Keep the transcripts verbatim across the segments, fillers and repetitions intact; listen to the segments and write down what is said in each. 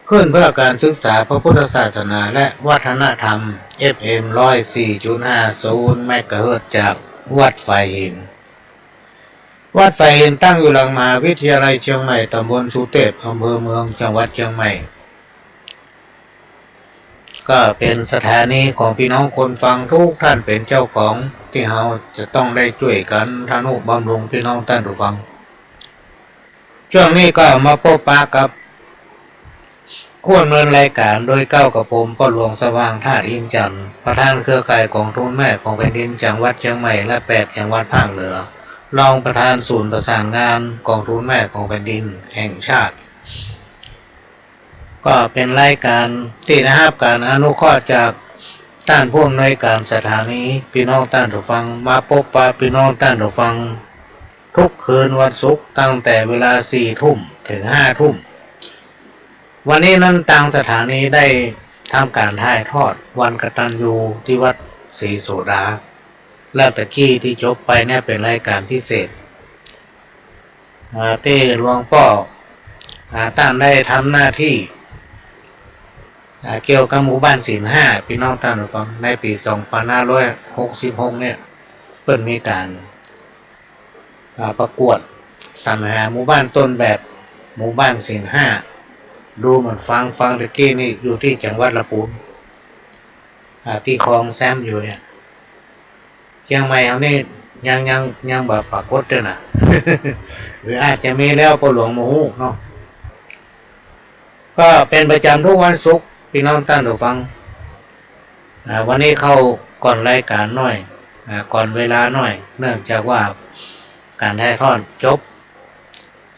คลื่นเพื่อการศึกษาพระพุทธศาสนาและวัฒนธรรม เอฟเอ็ม ร้อยสี่จุดห้าศูนย์ เมกะเฮิรตซ์ จากวัดฝายหิน วัดฝายหินตั้งอยู่หลังมหาวิทยาลัยเชียงใหม่ ตำบลสุเตพ อำเภอเมือง จังหวัดเชียงใหม่ ก็เป๋นสถานีของปี้น้องคนฟังทุกท่านเป๋นเจ้าของ ตี้เฮาจะต้องได้จ้วยกั๋นทะนุบำรุงปี้น้องต้านผู้ฟัง จ้วงนี้ก็มาปบปะกับผู้ดำเนินรายก๋านโดยเกล้ากับผม ป้อหลวงสว่าง ธาตุอินทร์จันทร์ ประธานเครือข่ายก๋องทุนแม่ของแผ่นดินจังหวัดเชียงใหม่ และแปดจังหวัดภาคเหนือ รองประธานศูนย์ประสานงานก๋องทุนแม่ของแผ่นดินแห่งชาติ ก็เป๋นรายก๋านตี้ได้ฮับก๋านอนุเคราะห์จากต้านผู้อำนวยก๋านสถานี ปี้น้องต้านผู้ฟัง มาปบปะปี้น้องต้านผู้ฟัง ทุกคืนวันศุกร์ตั้งแต่เวลาสี่ทุ่มเถิงห้าทุ่ม วันนี้นั้นตางสถานีได้ทำก๋านถ่ายทอดวันกตัญญูตี้วัดศรีโสดา แล้วตะกี้ตี้จบไปเนี่ยเป๋นรายก๋านพิเศษ อ่า ตี้หลวงป้อ อ่า ต้านได้ทำหน้าตี้ อ่า เกี่ยวกับหมู่บ้านศีลห้า ปี้น้องต้านผู้ฟัง ในปี๋สองปันห้าร้อยหกสิบหกเนี่ย เปิ้นมีก๋าน อ่า ประกวดสรรหาหมู่บ้านต้นแบบหมู่บ้านศีลห้า ดูเหมือนฟัง ฟังตะกี้นี่อยู่ตี้จังหวัดละปูน อ่า ตี้ครองแชมป์อยู่เนี่ย เจียงใหม่เฮานี่ยัง ยัง ยังบ่ปรากฏเตื้อนะ หรืออาจจะมีแล้วป้อหลวงบ่ฮู้เนาะ ก็เป๋นประจ๋ำทุกวันศุกร์ ปี้น้องต้านผู้ฟัง อ่า วันนี้เข้าก่อนรายก๋านหน้อย อ่า ก่อนเวลาหน้อย เนื่องจากว่าก๋านถ่ายทอดจบ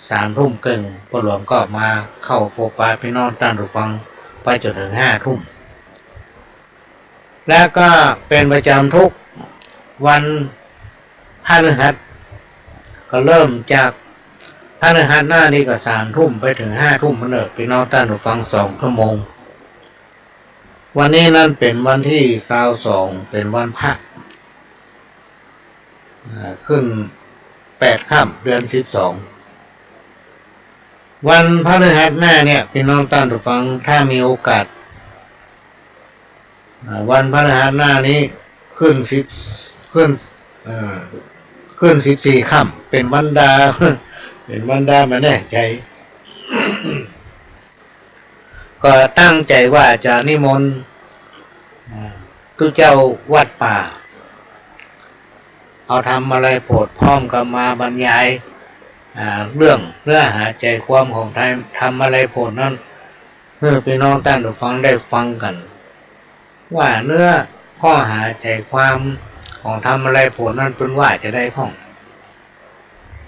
สามทุ่มเกิ่ง ป้อหลวงก็มาเข้าปบปะปี้น้องต้านผู้ฟังไปจ๋นเถิงห้าทุ่ม แล้วก็เป๋นประจ๋ำทุกวันพฤหัส ก็เริ่มจากพฤหัสหน้านี่ก็สามทุ่มไปเถิงห้าทุ่มเหมือนเดิม ปี้น้องต้านผู้ฟัง สองชั่วโมง วันนี้นั้นเป๋นวันตี้ซาวสอง เป๋นวันพระ อ่า ขึ้นแปดค่ำเดือนสิบสอง วันพฤหัสหน้าเนี่ย ปี้น้องต้านผู้ฟัง ถ้ามีโอกาส อ่า วันพฤหัสหน้านี้ขึ้นสิบ ขึ้น เอ่อ ขึ้นสิบสี่ค่ำ เป๋นวันใด เป๋นวันใดบ่แน่ใจ๋ ก็ตั้งใจ๋ว่าจะนิมนต์ อ่า ตุ๊เจ้าวัดป่า เอาธรรมะไลยโผดพร้อมกับมาบรรยาย อ่า เรื่องเนื้อหาใจ๋ความของธรรมะไลยโผดนั้น หื้อปี้น้องต้านผู้ฟังได้ฟังกั๋น ว่าเนื้อข้อหาใจ๋ความของธรรมะไลยโผดนั้นเปิ้นว่าจาใดพ่อง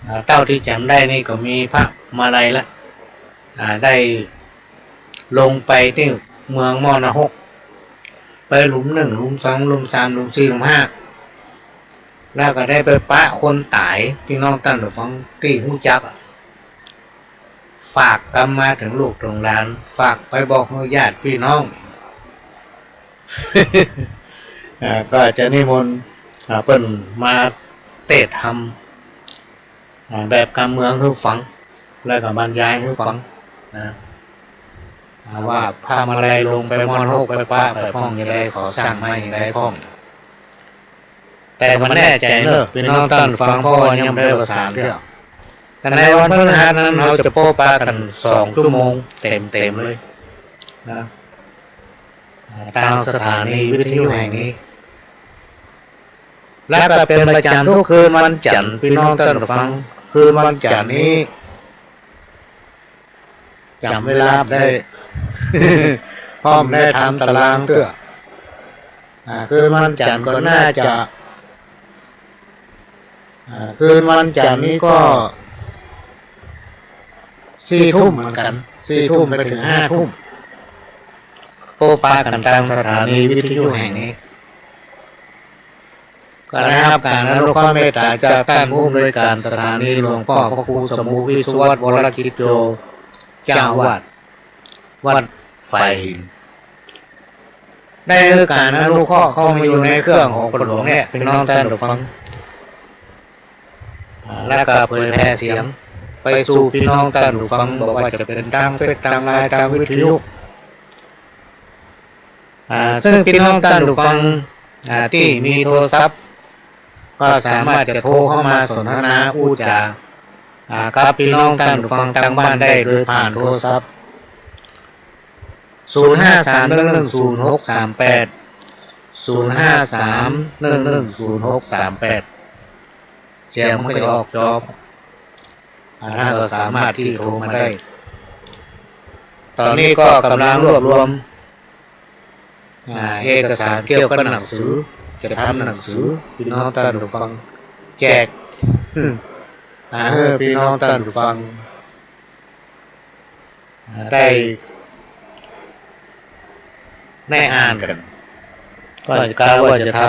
อ่า เต้าตี้จ๋ำได้นี่ก็มีพระมาลัยละ อ่า ได้ลงไปตี้เมืองมอนะฮก ไปหลุมนึ่ง หลุมสอง หลุมสาม หลุมสี่ หลุมห้า แล้วก็ได้ไปปะคนต๋าย ปี้น้องต้านผู้ฟังตี้ฮู้จักอะ ฝากกำมาเถิงลูกเถิงหลาน ฝากไปบอกหื้อญาติปี้น้อง อ่า ก็จะนิมนต์ อ่า เปิ้นมาเตสน์ธรรม อ่า แบบกำเมืองหื้อฟัง แล้วก็บรรยายหื้อฟังนะ อ่า ว่าพระมาลัยลงไปมอนะฮกไปปะไปพ่องจาใด เขาสั่งมาจาใดพ่อง แต่ก็บ่แน่ใจ๋เน่อ ปี้น้องต้านฟัง เพราะว่ายังบ่ได้ประสานเตื้อ แต่ในวันพฤหัสนั้นเฮาจะปบปะกั๋นสองชั่วโมงเต๋มๆ เลยนะ อ่า ตางสถานีวิทยุแห่งนี้ แล้วก็เป๋นประจ๋ำทุกคืนวันจันทร์ ปี้น้องต้านฟัง คืนวันจันทร์นี้ จ๋ำเวลาบ่ได้ เพราะบ่ได้ทำต๋ารางเตื้อ อ่า คืนวันจันทร์ก็น่าจะ อ่า คืนวันจันทร์นี้ก็สี่ทุ่มเหมือนกั๋น สี่ทุ่มไปเถิงห้าทุ่ม ปบปะกั๋นตางสถานีวิทยุแห่งนี้ ก็ได้ฮับก๋านอนุเคราะห์เมตต๋าจากต้านผู้อำนวยก๋านสถานีหลวงป้อพระครูสมุห์ วิศวัตร วรกิจโย เจ้าอาวาสวัดฝายหิน ได้หื้อก๋านอนุเคราะห์เข้ามาอยู่ในเครื่องของป้อหลวงเนี่ย ปี้น้องต้านฟัง อ่า แล้วก็เผยแผ่เสียง ไปสู่ปี้น้องต้านผู้ฟัง บ่ว่าจะเป๋นตางเฟซ ตางไลน์ ตางวิทยุ อ่า ซึ่งปี้น้องต้านผู้ฟัง อ่า ตี้มีโทรศัพท์ ก็สามารถจะโทรเข้ามาสนทนาอู้จ๋า อ่า กับปี้น้องต้านผู้ฟังตางบ้านได้โดยผ่านโทรศัพท์ ศูนย์ห้าสามหนึ่งหนึ่งศูนย์หกสามแปด ศูนย์ห้าสามหนึ่งหนึ่งศูนย์หกสามแปด เสียงมันก็จะออกจอ อ่า ต้านก็สามารถตี้โทรมาได้ ต๋อนนี้ก็ก๋ำลังรวบรวม อ่า เอกสารเกี่ยวกับหนังสือ จะทำหนังสือ ปี้น้องต้านผู้ฟัง แจก อ่า หื้อปี้น้องต้านผู้ฟัง อ่า ได้ ได้อ่านกั๋น ก็กะว่าจะท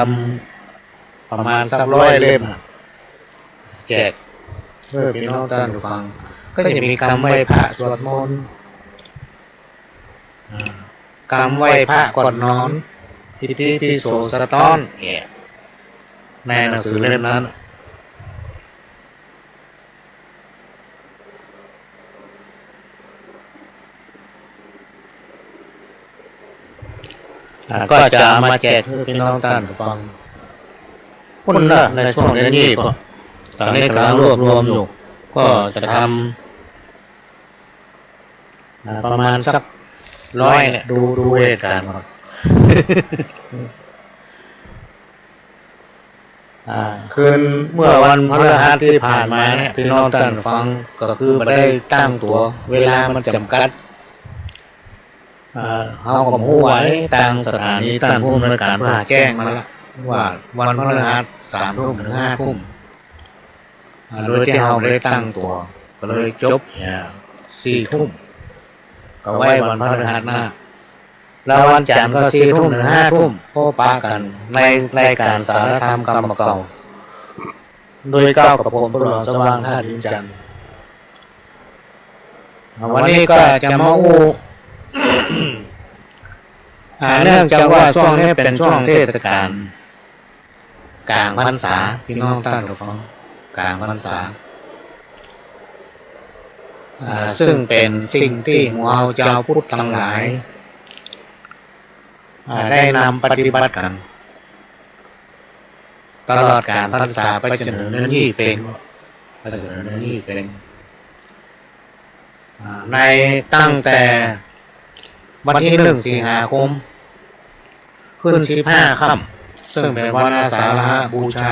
ำประมาณสักร้อยเล่ม แจกหื้อปี้น้องต้านผู้ฟัง ก็จะมีกำไหว้พระสวดมนต์ อ่า กำไหว้พระก่อนนอน อิติปิโสสะต๊อน เนี่ย ในหนังสือเล่มนั้น อ่า ก็จะเอามาแจกหื้อปี้น้องต้านผู้ฟัง ปุ้นละ ในช่วงเดี๋ยวนี้ก็ ต๋อนนี้ก๋ำลังรวบรวมอยู่ ก็จะทำ อ่า ประมาณสักร้อยเนี่ย ดู ดูเหตุก๋ารณ์ก่อน อ่า คืนเมื่อวันพฤหัสตี้ผ่านมาเนี่ย ปี้น้องต้านผู้ฟัง ก็คือบ่ได้ตั้งตั๋ว เวลามันจ๋ำกัด อ่า เฮาก็บ่ฮู้ว่า เอ๊ะ ตางสถานีต้านผู้อำนวยก๋านเปิ้นแจ้งมาละ ว่าวันพฤหัสสามทุ่มถึงห้าทุ่ม อ่า โดยตี้เฮาบ่ได้ตั้งตั๋ว ก็เลยจบ อ่า สี่ทุ่ม ก็ไว้วันพฤหัสหน้า แล้ววันจันทร์ก็สี่ทุ่มถึงห้าทุ่ม พบปะกั๋นในรายก๋านสารธรรมกำเก่า โดยเกล้ากับผม พระหลวงสว่างธาตุอินทร์จันทร์ อ่า วันนี้ก็จะมาอู้ อ่า เนื่องจากว่าช่วงนี้เป๋นช่วงเทศกาลก๋างพรรษา ปี้น้องต้านผู้ฟัง ก๋างพรรษา อ่า ซึ่งเป๋นสิ่งตี้หมู่เฮาจาวพุทธตังหลาย อ่า ได้นำปฏิบัติกั๋น ตลอดก๋างพรรษาไปจ๋นเถิงเดือนยี่เป็ง ไปจ๋นเถิงเดือนยี่เป็ง อ่า ในตั้งแต่วันตี้หนึ่งสิงหาคม ขึ้นสิบห้าค่ำ ซึ่งเป๋นวันอาสาฬหบูชา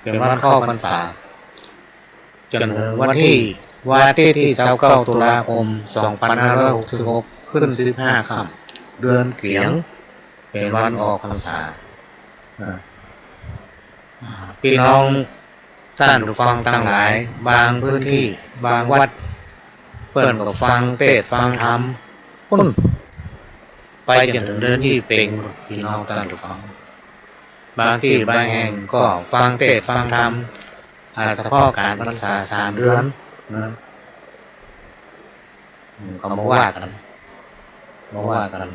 เป๋นวันเข้าพรรษา จ๋นเถิงวันตี้ วันอาทิตย์ตี้ซาวเก้าตุลาคมสองพันห้าร้อยหกสิบหก ขึ้นสิบห้าค่ำ เดือนเกี๋ยง เป๋นวันออกพรรษา อ่า อ่า ปี้น้องต้านผู้ฟังตังหลาย บางพื้นตี้ บางวัด เปิ้นก็ฟังเตสน์ฟังธรรมปุ้น ไปจ๋นเถิงเดือนยี่เป็ง ปี้น้องต้านผู้ฟัง บางตี้บางแห่งก็ฟังเตสน์ฟังธรรม อ่า เฉพาะก๋างพรรษาสามเดือนนะ อืม ก็บ่ว่ากั๋น บ่ว่ากั๋น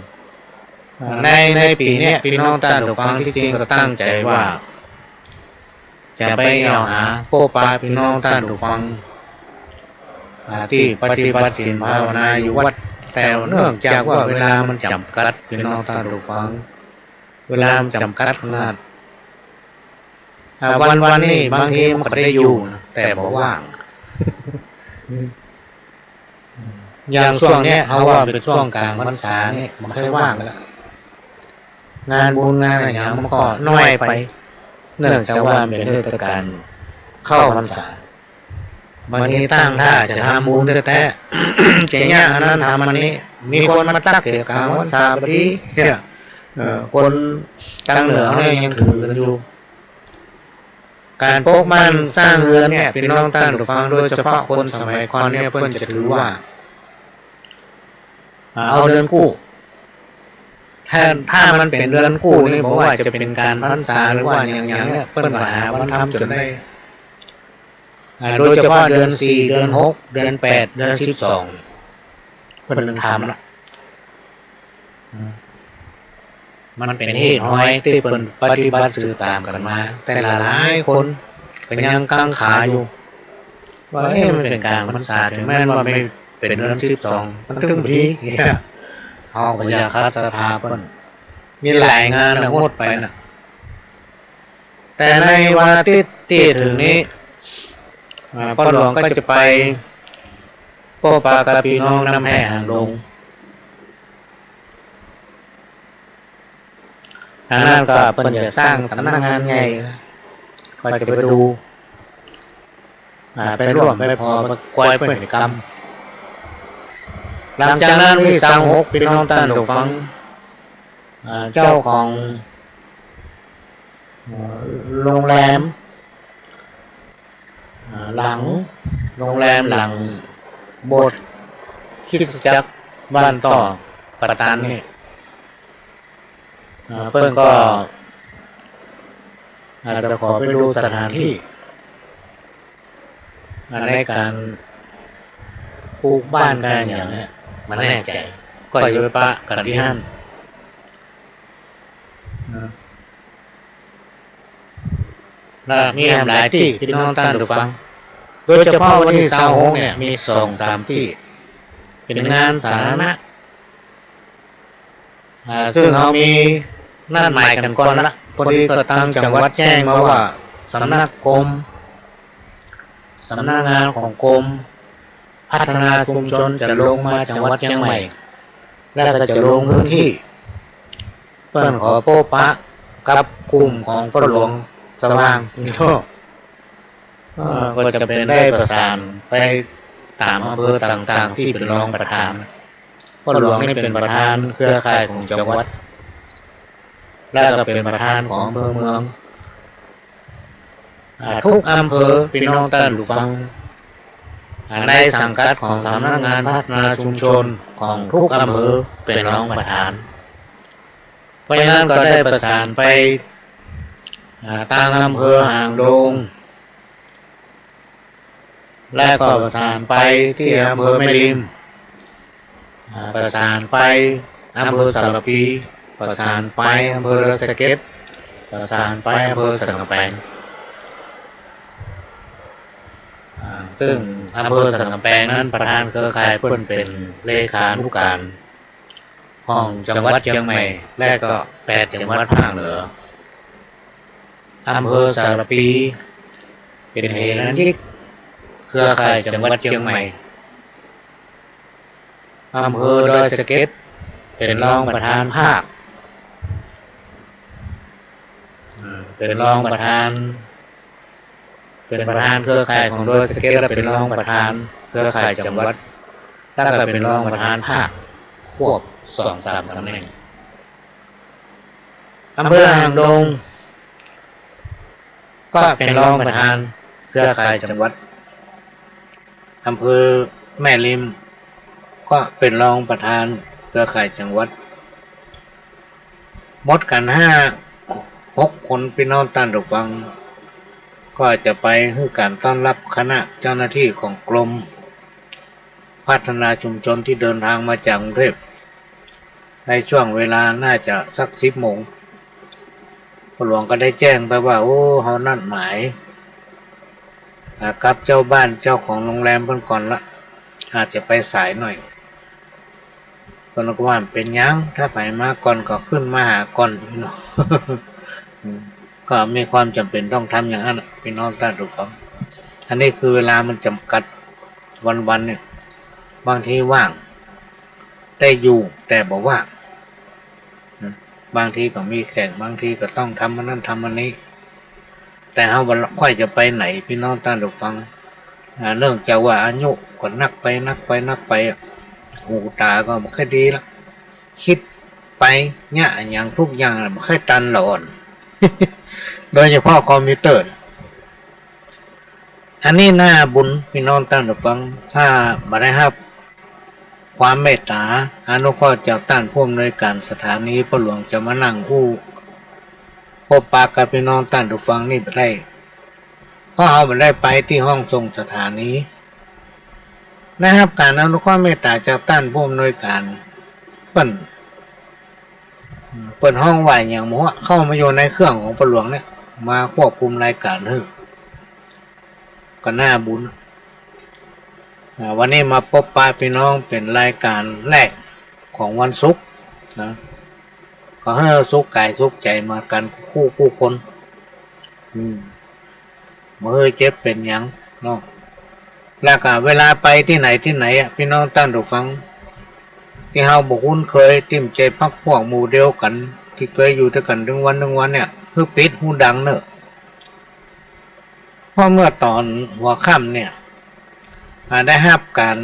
อ่า ใน ในปี๋เนี้ย ปี้น้องต้านผู้ฟังตี้จริงก็ตั้งใจ๋ว่า จะไปเยี่ยวหาพบปะปี้น้องต้านผู้ฟัง อ่า ตี้ปฏิบัติศีลภาวนาอยู่วัด แต่เนื่องจากว่าเวลามันจ๋ำกัด ปี้น้องต้านผู้ฟัง เวลามันจ๋ำกัดขนาด อ่า วันๆ นี่บางทีมันก็ได้อยู่นะ แต่บ่ว่าง อย่างช่วงเนี้ย เฮาว่าเป๋นช่วงก๋างพรรษาเนี่ย บ่ค่อยว่างละ งานบุญงานอะหยังมันก็น้อยไป เนื่องจากว่ามันเป๋นเทศกาลเข้าพรรษา บางทีตั้งท่าจะทำบุญแต๊ๆ จะเยียะอันนั้นทำอันนี้ มีคนมาตั๊กเกี่ยวก๋างพรรษาปะดี เนี่ย เอ่อ คนตางเหนือเนี่ยยังถือกั๋นอยู่ ก๋านปลูกบ้านสร้างเฮือนเนี่ย ปี้น้องต้านผู้ฟัง โดยเฉพาะคนสมัยก่อนเนี่ย เปิ้นจะถือว่า อ่า เอาเดือนกู้ ถ้า ถ้ามันเป๋นเดือนกู้นี่ บ่ว่าจะเป๋นก๋านพรรษาหรือว่าหยังๆ เนี่ย เปิ้นก็หาวันทำจ๋นได้ อ่า โดยเฉพาะเดือนสี่ เดือนหก เดือนแปด เดือนสิบสอง เปิ้นเริ่มทำละ อืม มันเป๋นฮีตฮอยตี้เปิ้นปฏิบัติสืบต๋ามกั๋นมา แต่ละหลายคนก็ยังกังขาอยู่ ว่า เอ๊ะ มันเป๋นก๋างพรรษา เถิงแม้นว่าไม่เป๋นเดือนสิบสอง มันเถิงมี เฮาก็บ่อยากขัดศรัทธาเปิ้น มีหลายงานนะงดไปนะ แต่ในวันอาทิตย์ตี้จะเถิงนี้ อ่า ป้อหลวงก็จะไปปบปะกับปี้น้องน้ำแพร่หางดง อันนั้นก็เปิ้นจะสร้างสำนักงานใหญ่ ก็จะไปดู อ่า ไปร่วมไปผ่อไปกวยเปิ้นกิจกรรม หลังจากนั้นวันตี้ซาวหก ปี้น้องต้านผู้ฟัง อ่า เจ้าของ อ่า โฮงแรม อ่า หลัง โฮงแรมหลังโบสถ์คริสตจักรบ้านต้อประตานนี่ อ่า เปิ้นก็อาจจะขอไปดูสถานตี้ อ่า ในก๋านปลูกบ้านก๋านอะหยังเนี่ย บ่แน่ใจ๋ ก็จะไปปะกั๋นตี้หั้น นะ แล้วมีแหมหลายตี้ ปี้น้องต้านผู้ฟัง โดยเฉพาะวันตี้ซาวหกเนี่ย มีสองสามตี้ เป๋นงานสาธารณะ อ่า ซึ่งเฮามีนัดหมายกั๋นก่อนละ พอดีก็ตางจังหวัดแจ้งมาว่า สำนักกรม สำนักงานของกรมพัฒนาชุมชนจะลงมาจังหวัดเจียงใหม่ แล้วก็จะลงพื้นตี้ เปิ้นขอปบปะกับกลุ่มของป้อหลวงสว่าง เอ่อ ก็จะเป๋นได้ประสานไปต๋ามอำเภอต่างๆ ตี้เป๋นรองประธาน ป้อหลวงนี่เป๋นประธานเครือข่ายของจังหวัด แล้วก็เป๋นประธานของอำเภอเมือง อ่า กู้อำเภอ ปี้น้องต้านผู้ฟัง อ่า ในสังกัดของสำนักงานพัฒนาชุมชนของกู้อำเภอเป๋นรองประธาน เพราะฉะนั้นก็ได้ประสานไป อ่า ตางอำเภอหางดง และก็ประสานไปตี้อำเภอแม่ริม อ่า ประสานไปอำเภอสารภี ประสานไปอำเภอดอยสะเก็ด ประสานไปอำเภอสันกำแปง อ่า ซึ่งอำเภอสันกำแปงนั้นประธานเครือข่ายเปิ้นเป๋นเลขานุการ ของจังหวัดเจียงใหม่ และก็แปดจังหวัดภาคเหนือ อำเภอสารภีเป๋นเหรัญญิก เครือข่ายจังหวัดเจียงใหม่ อำเภอดอยสะเก็ดเป๋นรองประธานภาค อ่า เป๋นรองประธาน เป๋นประธานเครือข่ายของดอยสะเก็ด และเป๋นรองประธานเครือข่ายจังหวัด แล้วก็เป๋นรองประธานภาค ควบสองสามต๋ำแหน่ง อำเภอหางดง ก็เป๋นรองประธานเครือข่ายจังหวัด อำเภอแม่ริม ก็เป๋นรองประธานเครือข่ายจังหวัด หมดกั๋นห้าหกคน ปี้น้องต้านผู้ฟัง ก็จะไปหื้อก๋านต้อนรับคณะเจ้าหน้าตี้ของกรมพัฒนาชุมชนตี้เดินตางมาจากกรุงเทพฯ ในช่วงเวลาน่าจะสักสิบโมง ป้อหลวงก็ได้แจ้งไปว่า โอ้ เฮานัดหมาย อ่า กับเจ้าบ้านเจ้าของโฮงแรมเปิ้นก่อนละ อาจจะไปสายหน่อย เปิ้นก็ว่าบ่เป๋นหยัง ถ้าใผมาก่อนก็ขึ้นมาหาก่อนเนาะ อืม ก็มีความจ๋ำเป๋นต้องทำอย่างนั้นน่ะ ปี้น้องต้านผู้ฟัง อันนี้คือเวลามันจ๋ำกัด วันๆ เนี่ย บางทีว่าง ได้อยู่ แต่บ่ว่าง นะ บางทีก็มีแข่ง บางทีก็ต้องทำอันนั้นทำอันนี้ แต่เฮาบ่ค่อยจะไปไหน ปี้น้องต้านผู้ฟัง อ่า เนื่องจากว่าอายุก็นักไป นักไป นักไปอะ หูต๋าก็บ่ค่อยดีละ กึ๊ดไปเยียะอะหยังกู้อย่างน่ะ บ่ค่อยตันละอ่อน โดยเฉพาะคอมพิวเตอร์ อันนี้น่าบุญ ปี้น้องต้านผู้ฟัง ถ้าบ่ได้ฮับความเมตต๋าอนุเคราะห์จากต้านผู้อำนวยก๋านสถานี ป้อหลวงจะมานั่งอู้ ปบปะกับปี้น้องต้านผู้ฟังนี่บ่ได้ เพราะเฮาบ่ได้ไปตี้ห้องส่งสถานี ได้ฮับก๋านอนุเคราะห์เมตต๋าจากต้านผู้อำนวยก๋าน เปิ้น เปิ้นฮ้องว่าอะหยังบ่ฮู้ เข้ามาอยู่ในเครื่องของป้อหลวงเนี่ย มาควบคุมรายก๋านหื้อ ก็น่าบุญ อ่า วันนี้มาปบปะปี้น้องเป๋นรายก๋านแรกของวันศุกร์นะ ก็หื้อสุขก๋ายสุขใจ๋มากั๋นกู้กู้คน อืม บ่หื้อเจ็บเป๋นหยังเนาะ แล้วก็เวลาไปตี้ไหนตี้ไหนอะ ปี้น้องต้านผู้ฟัง ตี้เฮาบ่คุ้นเคย ตี้บ่ใจ้พรรคพวกหมู่เดียวกั๋น ตี้เกยอยู่ตวยกั๋นตึงวันตึงวันเนี่ย หื้อปิดหูดังเน่อ เพราะเมื่อต๋อนหัวค่ำเนี่ย อ่า ได้ฮับก๋าน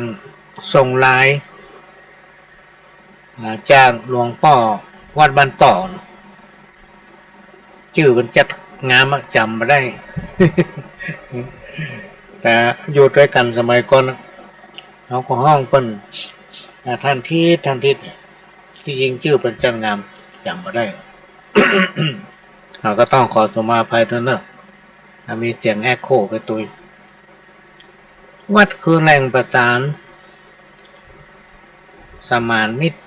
ส่งไลน์ อ่า จากหลวงป้อวัดบ้านต่อ จื้อเปิ้นจัดงามอะ จ๋ำบ่ได้ แต่อยู่ตวยกั๋นสมัยก่อนอะ เฮาก็ฮ้องเปิ้น อ่า ต้านทิศ ต้านทิศ ตี้จริงจื้อเปิ้นจัดงาม จ๋ำบ่ได้ เฮาก็ต้องขอสุมาอภัยตวยเน่อ อ่า มีเสียงเอ็กโคไปตวย วัดคือแหล่งประสานสมานมิตร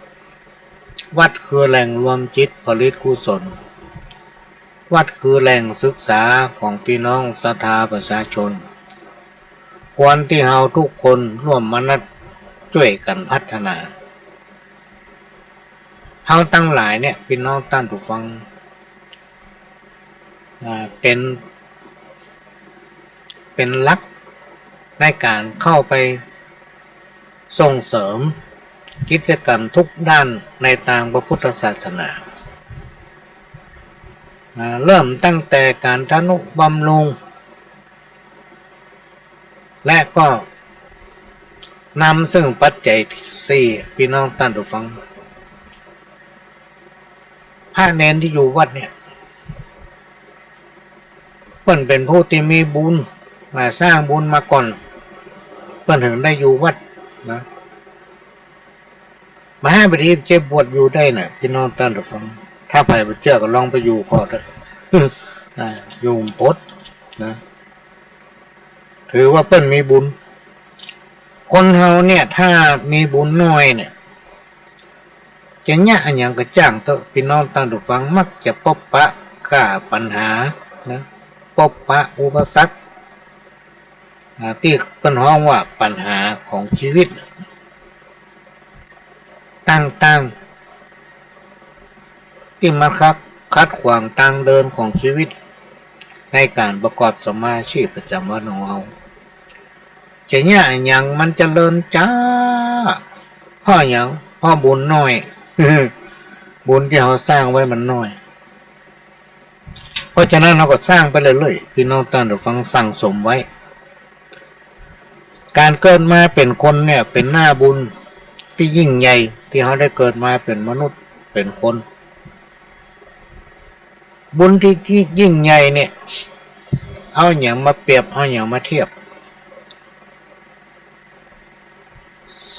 วัดคือแหล่งรวมจิตผลิตกุศล วัดคือแหล่งศึกษาของปี้น้องศรัทธาประชาชน ควรตี้เฮากู้คนร่วมมนัสจ้วยกั๋นพัฒนา เฮาตังหลายเนี่ย ปี้น้องต้านผู้ฟัง อ่า เป๋น เป๋นหลักในก๋านเข้าไปส่งเสริมกิจก๋รรมกู้ด้านในตางพระพุทธศาสนา อ่า เริ่มตั้งแต่ก๋านทนุบำรุง และก็นำซึ่งปัจจัยสี่ ปี้น้องต้านผู้ฟัง พระเณรตี้อยู่วัดเนี่ย เปิ้นเป๋นผู้ตี้มีบุญ มาสร้างบุญมาก่อน เปิ้นเถิงได้อยู่วัดนะ บ่ใจ้ตี้เจ็บปวดอยู่ได้น่ะ ปี้น้องต้านผู้ฟัง ถ้าใผบ่เจื้อก็ลองไปอยู่ผ่อเต๊อะ อ่า อยู่ปดนะ ถือว่าเปิ้นมีบุญ คนเฮาเนี่ย ถ้ามีบุญน้อยเนี่ย จะเยียะอะหยังก็จ้างเต๊อะ ปี้น้องต้านผู้ฟัง มักจะปบปะก้าปัญหานะ ปบปะอุปสรรค อ่า ตี้เปิ้นฮ้องว่าปัญหาของจีวิตต่างๆ ตี้มาขัด ขัดขวางตางเดินของจีวิต ในก๋านประกอบสัมมาอาชีพประจ๋ำวันของเฮา จะเยียะอะหยังมันจะเจริญจ๊า เพราะหยัง เพราะบุญน้อย บุญตี้เฮาสร้างไว้มันน้อย เพราะฉะนั้นเฮาก็สร้างไปเรื่อยๆ ปี้น้องต้านผู้ฟัง สั่งสมไว้ ก๋านเกิดมาเป๋นคนเนี่ย เป๋นหน้าบุญตี้ยิ่งใหญ่ ตี้เฮาได้เกิดมาเป๋นมนุษย์ เป๋นคน บุญตี้ ตี้ยิ่งใหญ่เนี่ย เอาหยังมาเปรียบ เอาหยังมาเทียบ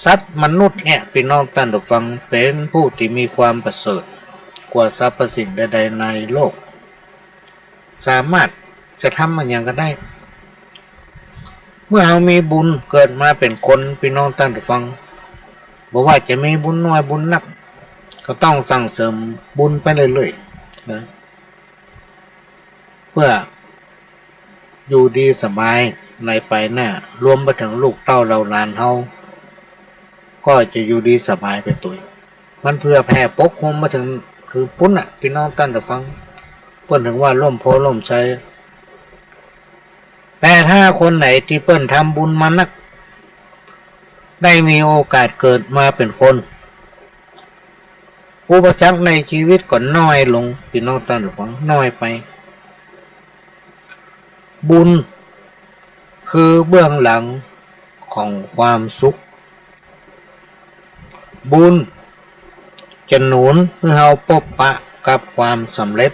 สัตว์มนุษย์เนี่ย ปี้น้องต้านผู้ฟัง เป๋นผู้ตี้มีความประเสริฐกว่าสรรพสิ่งใดๆ ในโลก สามารถจะทำอะหยังก็ได้ เมื่อเฮามีบุญเกิดมาเป๋นคน ปี้น้องต้านผู้ฟัง บ่ว่าจะมีบุญน้อยบุญนัก ก็ต้องสั่งเสริมบุญไปเรื่อยๆ นะ เปื้ออยู่ดีสบายในปายหน้า รวมไปเถิงลูกเต้าเหล่าหลานเฮา ก็จะอยู่ดีสบายไปตวย มันเผื่อแผ่ปกคลุมมาเถิง เถิงปู๊นน่ะ ปี้น้องต้านผู้ฟัง เปิ้นเถิงว่าร่มโพธิ์ร่มไทร แต่ถ้าคนไหนตี้เปิ้นทำบุญมานัก ได้มีโอกาสเกิดมาเป๋นคน อุปสรรคในจีวิตก็น้อยลง ปี้น้องต้านผู้ฟัง น้อยไป บุญคือเบื้องหลังของความสุข บุญจะหนุนหื้อเฮาปบปะกับความสำเร็จ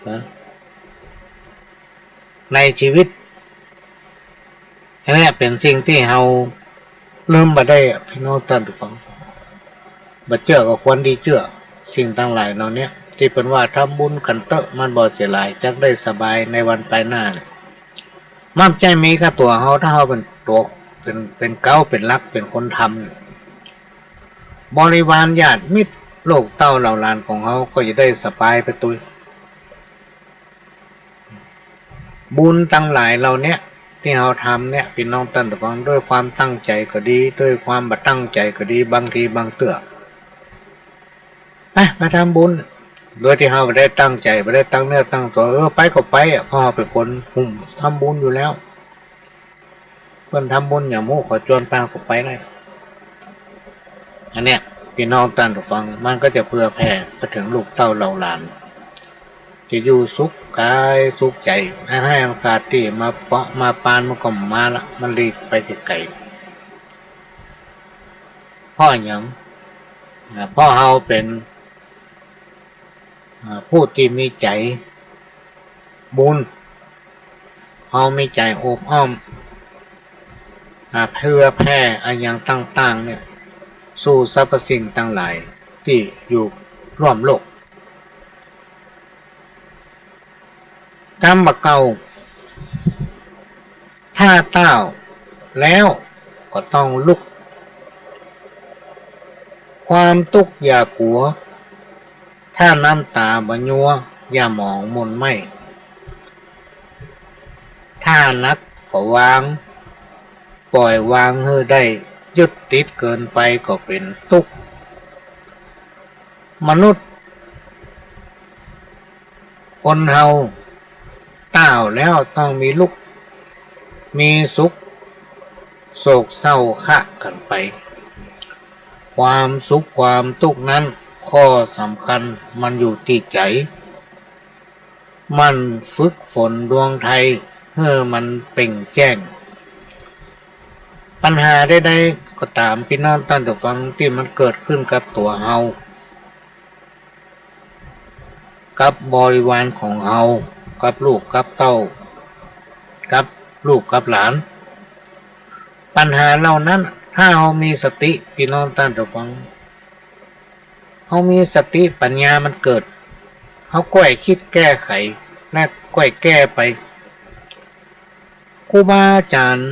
นะ ในจีวิต อันเนี้ยเป๋นสิ่งตี้เฮาลืมบ่ได้อะ ปี้น้องต้านผู้ฟัง บ่เจื้อก็ควรดีเจื้อ สิ่งตังหลายเหล่าเนี้ย ตี้เปิ้นว่าทำบุญกั๋นเต๊อะ มันบ่เสียหลาย จักได้สบายในวันปายหน้าเนี่ย มันบ่ใจ้มีก้าตั๋วเฮา ถ้าเฮาเป๋นตั๋ว เป๋น เป๋นเก๊า เป๋นหลัก เป๋นคนทำเนี่ย บริวารญาติมิตร ลูกเต้าเหล่าหลานของเฮาก็จะได้สบายไปตวย บุญตังหลายเหล่าเนี้ย ตี้เฮาทำเนี่ย ปี้น้องต้านผู้ฟัง ด้วยความตั้งใจ๋ก็ดี ด้วยความบ่ตั้งใจ๋ก็ดี บางทีบางเตื้อ ไป มาทำบุญ โดยตี้เฮาบ่ได้ตั้งใจ๋ บ่ได้ตั้งเนื้อตั้งตั๋ว เออ ไปก็ไปอะ เพราะเฮาเป๋นคนหุ้มทำบุญอยู่แล้ว เปิ้นทำบุญหยังบ่ฮู้ เขาจวนไปก็ไปได้ อันเนี้ย ปี้น้องต้านผู้ฟัง มันก็จะเผื่อแผ่ไปเถิงลูกเต้าเหล่าหลาน จะอยู่สุขก๋ายสุขใจ๋ อันหื้อโอกาสตี้มาเปาะมาปานมันก็บ่มาละ มันหลีกไปไก๋ๆ เพราะหยัง อ่า เพราะเฮาเป๋น อ่า ผู้ตี้มีใจ๋บุญ เฮามีใจ๋โอบอ้อม อ่า เผื่อแผ่อะหยังต่างๆ เนี่ย สู่สรรพสิ่งตังหลายตี้อยู่ร่วมโลก กำบ่าเก่า ถ้าต้าวแล้วก็ต้องลุก ความตุ๊กข์อย่ากั๋ว ถ้าน้ำต๋าบ่ยั้ว อย่าหมองมนไหม้ ถ้าหนักก็วาง ป่อยวางหื้อได้ ยึดติดเกินไปก็เป๋นตุ๊กข์ มนุษย์ คนเฮาต้าวแล้วต้องมีลุกข์ มีสุข โศกเศร้าคะกั๋นไป ความสุขความตุ๊กข์นั้น ข้อสำคัญมันอยู่ตี้ใจ๋ หมั่นฝึกฝนดวงไถ่หื้อมันเป่งแจ้ง ปัญหาใดๆ ก็ต๋าม ปี้น้องต้านผู้ฟัง ตี้มันเกิดขึ้นกับตั๋วเฮา กับบริวารของเฮา กับลูกกับเต้า กับลูกกับหลาน ปัญหาเหล่านั้น ถ้าเฮามีสติ ปี้น้องต้านผู้ฟัง เฮามีสติปัญญามันเกิด เฮาก้อยกึ๊ดแก้ไข และก้อยแก้ไป ครูบาอาจ๋ารย์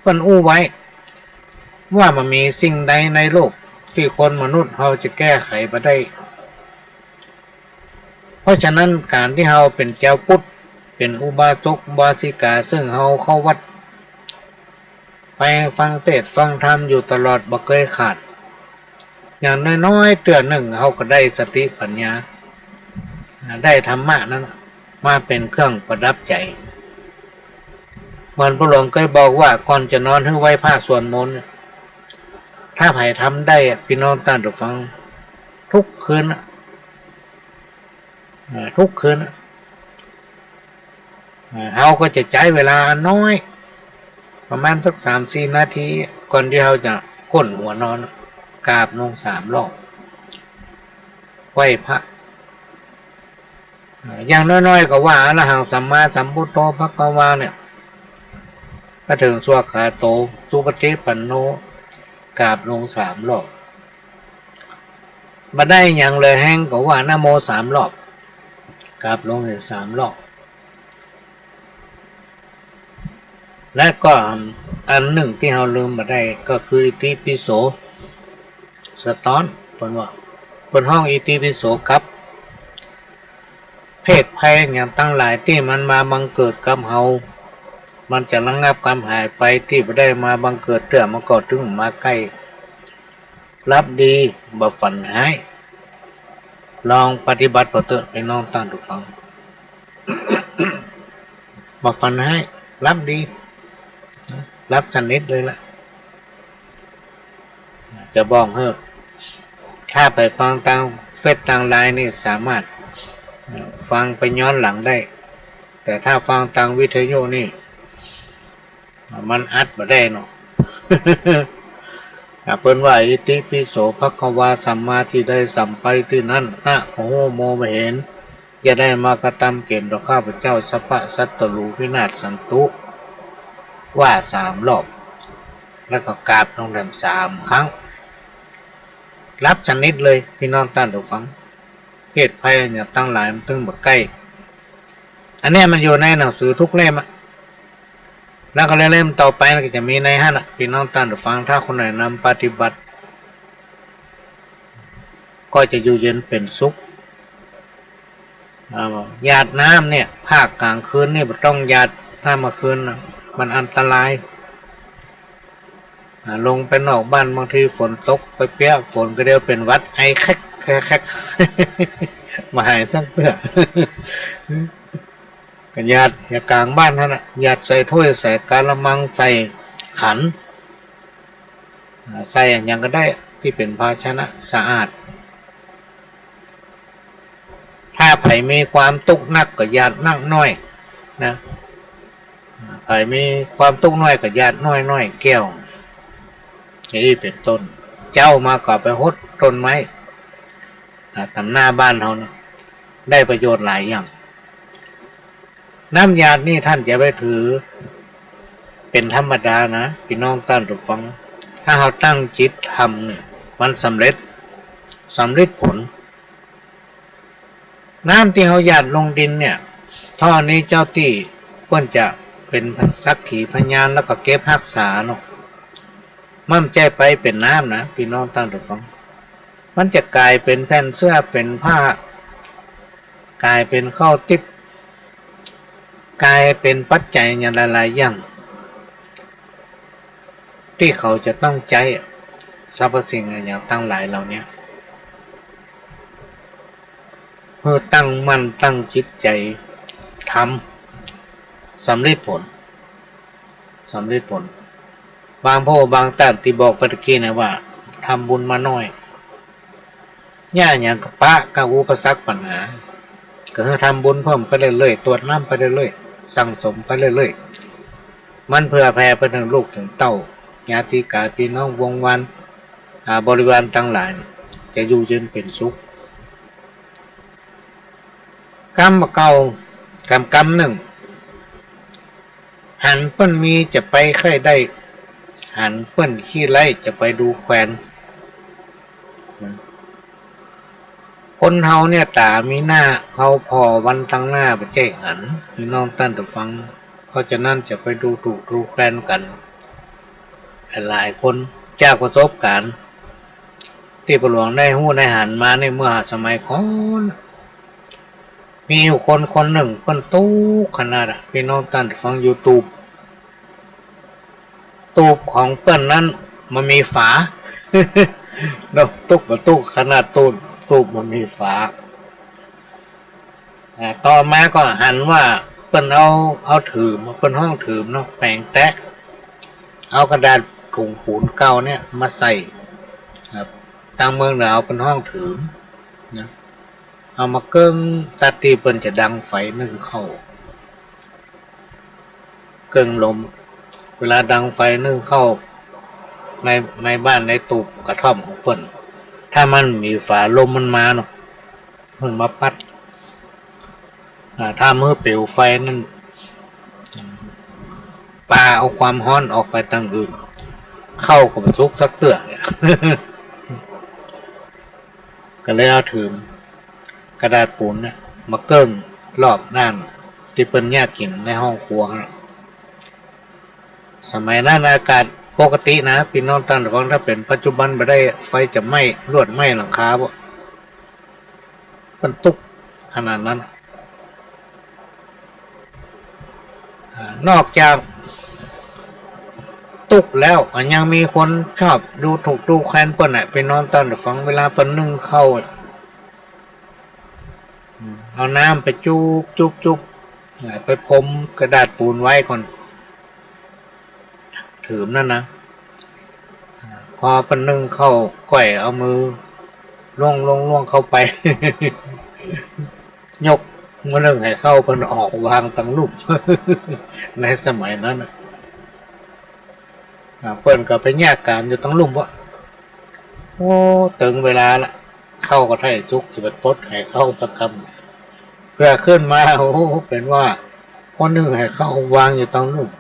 เปิ้นอู้ไว้ ว่าบ่มีสิ่งใดในโลกตี้คนมนุษย์เฮาจะแก้ไขบ่ได้ เพราะฉะนั้นก๋านตี้เฮาเป๋นจาวพุทธ เป๋นอุบาสกอุบาสิกา ซึ่งเฮาเข้าวัด ไปฟังเตสน์ฟังธรรมอยู่ตลอดบ่เกยขาด อย่างน้อยๆ เตื้อนึ่งเฮาก็ได้สติปัญญา ได้ธรรมะนั้นมาเป๋นเครื่องประดับใจ๋ เหมือนพ่อหลวงเกยบอกว่า ก่อนจะนอนหื้อไหว้พระสวดมนต์ ถ้าใผทำได้อะ ปี้น้องต้านผู้ฟัง ทุกคืนอะ เอ่อ ทุกคืนอะ เอ่อ เฮาก็จะใจ๊เวลาอันน้อย ประมาณสักสามสี่นาที ก่อนตี้เฮาจะก้นหัวนอน กราบลงสามรอบ ไหว้พระ เอ่อ อย่างน้อยๆ ก็ว่า อะระหังสัมมาสัมพุทโธภะคะวา เนี่ย มาเถิงสวากขาโต สุปฏิปันโน กราบลงสามรอบ บ่ได้หยังเหลือแฮงก็ว่านะโมสามรอบ กราบลงอีกสามรอบ และก็อันนึ่งตี้เฮาลืมบ่ได้ก็คืออิติปิโส สะต๊อน เปิ้นว่า เปิ้นฮ้องอิติปิโสกับ เพศภัยอย่างตังหลายตี้มันมาบังเกิดกับเฮา มันจะระงับความหายไป ตี้บ่ได้มาบังเกิดเตื้อ มันก็ตึงมาใก้ หลับดี บ่ฝันฮ้าย ลองปฏิบัติเปิ้นเต๊อะ ปี้น้องต้านผู้ฟัง บ่ฝันฮ้าย หลับดี หลับสนิทเลยละ จะบอกหื้อ ถ้าไปฟังตางเฟซตางไลน์นี่สามารถ เอ่อ ฟังไปย้อนหลังได้ แต่ถ้าฟังตางวิทยุนี่ มันอัดบ่ได้เนาะ อ่ะ เปิ้นว่า อิติปิโสภะคะวา สัมมา ตี้ใดสัมไปตี้นั้น นะโม บ่เห็น อย่าได้มากระตำเกณฑ์ต่อข้าพเจ้า สัพพะศัตรูวินาศสันตุ ว่าสามรอบ แล้วก็กราบลงแหลมสามครั้ง หลับสนิทเลย ปี้น้องต้านผู้ฟัง เพศภัยอย่างตังหลายมันตึงบ่ใก้ อันเนี้ยมันอยู่ในหนังสือทุกเล่มอะ แล้วก็เล่มต่อไปมันก็จะมีในหั้นอะ ปี้น้องต้านผู้ฟัง ถ้าคนไหนนำปฏิบัติ ก็จะอยู่เย็นเป๋นสุข อ่า หยาดน้ำเนี่ย ภาคกลางคืนนี่บ่ต้องหยาด ถ้าเมื่อคืนน่ะ มันอันตราย อ่า ลงไปนอกบ้านบางทีฝนตกไปเปี้ยะ ฝนก็เดียวเป๋นหวัด ไอแคกแคกแคก บ่หายสักเตื้อ ก็หยาด หยาดก๋างบ้านหั้นน่ะ หยาดใส่ถ้วย ใส่กะละมัง ใส่ขัน อ่า ใส่อะหยังก็ได้ตี้เป๋นภาชนะสะอาด ถ้าใผมีความตุ๊กข์นักก็หยาดนักน้อยนะ อ่า ใผมีความตุ๊กข์น้อยก็หยาดน้อยๆ แก้ว อย่างนี้เป๋นต้น เจ๊ามาก็ไปหดต้นไม้ อ่า ต๋ามหน้าบ้านเฮานะ ได้ประโยชน์หลายอย่าง น้ำหยาดนี่ต้านจะไปถือเป๋นธรรมดานะ ปี้น้องต้านผู้ฟัง ถ้าเฮาตั้งจิตทำเนี่ย มันสำเร็จ สำริดผล น้ำตี้เฮาหยาดลงดินเนี่ย ถ้อนี้เจ้าตี้เปิ้นจะเป๋นสักขีพยาน แล้วก็เก็บฮักษาเนาะ มันบ่ใจ้ไปเป๋นน้ำนะ ปี้น้องต้านผู้ฟัง มันจะก๋ายเป๋นแผ่นเสื้อ เป๋นผ้า ก๋ายเป๋นข้าวติ๊บ ก๋ายเป๋นปัจจัยอย่างหลายๆ อย่าง ตี้เขาจะต้องใจ๊สรรพสิ่งอะหยังตังหลายเหล่านี้ เฮาตั้งมั่นตั้งจิตใจ๋ทำ สำริดผล สำริดผล บางผู้บางต้านตี้บอกไปตะกี้นะว่า ทำบุญมาน้อย เยียะหยังก็ปะกับอุปสรรคปัญหา ก็คือทำบุญเพิ่มไปเรื่อยๆ ตวดน้ำไปเรื่อยๆ สั่งสมไปเรื่อยๆ มันเผื่อแผ่ไปเถิงลูกเถิงเต้า ญาติกาพี่น้องวงศ์วาน อ่า บริวารตังหลายเนี่ย จะอยู่เย็นเป๋นสุข กำบ่าเก่า กำกำนึ่ง หันเปิ้นมีจะไปใค่ได้ หันเปิ้นขี้ไร้จะไปดูแควน คนเฮาเนี่ยต๋ามีหน้า เฮาผ่อวันตังหน้าบ่ใจ้หัน ปี้น้องต้านผู้ฟัง เพราะฉะนั้นจะไปดูถูกดูแควนกั๋น หลายคน จากประสบก๋ารณ์ ตี้ป้อหลวงได้ฮู้ได้หันมาในเมื่อสมัยก่อน มีอยู่คนคนนึ่งเปิ้นตุ๊กข์ขนาดอะ ปี้น้องต้านฟัง อยู่ตูบ ตูบของเปิ้นนั้นบ่มีฝา เนาะ ตุ๊กข์บ่ตุ๊กข์ขนาดตูบ ตูบบ่มีฝา อ่า ต่อมาก็หันว่าเปิ้นเอา เอาถืม เปิ้นฮ้องถืมเนาะ แป๋งแต๊ะ เอากระดาษถุงปูนเก่าเนี่ยมาใส่ ครับ ตางเมืองเหนือเปิ้นฮ้องถืมนะ เอามาเกิ่งตั๊ดตี้เปิ้นจะดังไฟนึ่งข้าว เกิ่งลม เวลาดังไฟนึ่งข้าวใน ในบ้านในตูบกระท่อมของเปิ้น ถ้ามันมีฝา ลมมันมาเนาะ มันมาปั๊ด อ่า ถ้าหื้อเปลวไฟนั้น ปาเอาความฮ้อนออกไปตางอื่น ข้าวก็บ่สุกสักเตื้อ ก็เลยเอาถืมกระดาษปูนเนี่ยมาเกิ่งรอบด้านตี้เปิ้นเยียะกิ๋นในห้องครัวหั้น สมัยนั้นอากาศปกตินะ ปี้น้องต้านฟัง ถ้าเป๋นปัจจุบันบ่ได้ ไฟจะไหม้ ลวดไหม้หลังคาบ่ มันตุ๊กข์ขนาดนั้น อ่า นอกจากตุ๊กข์แล้ว ก็ยังมีคนชอบดูถูกดูแควนเปิ้นน่ะ ปี้น้องต้านฟัง เวลาเปิ้นนึ่งข้าว อืม เอาน้ำไปจุ๊บจุ๊บจุ๊บ อ่า ไปพรมกระดาษปูนไว้ก่อน ถืมนั่นนะ อ่า พอเปิ้นนึ่งข้าวก้อย เอามือล่วงล่วงล่วงเข้าไป ยกหม้อนึ่งไหข้าวเปิ้นออกวางตังลุ่ม ในสมัยนั้นน่ะ อ่า เปิ้นก็ไปเยียะก๋านอยู่ตังลุ่มว่า โอ้ เถิงเวลาละ ข้าวก็ใต้สุก จะไปปลดไหข้าวสักกำ เปื้อขึ้นมา โอ้ เป๋นว่าหม้อนึ่งไหข้าววางอยู่ตังลุ่ม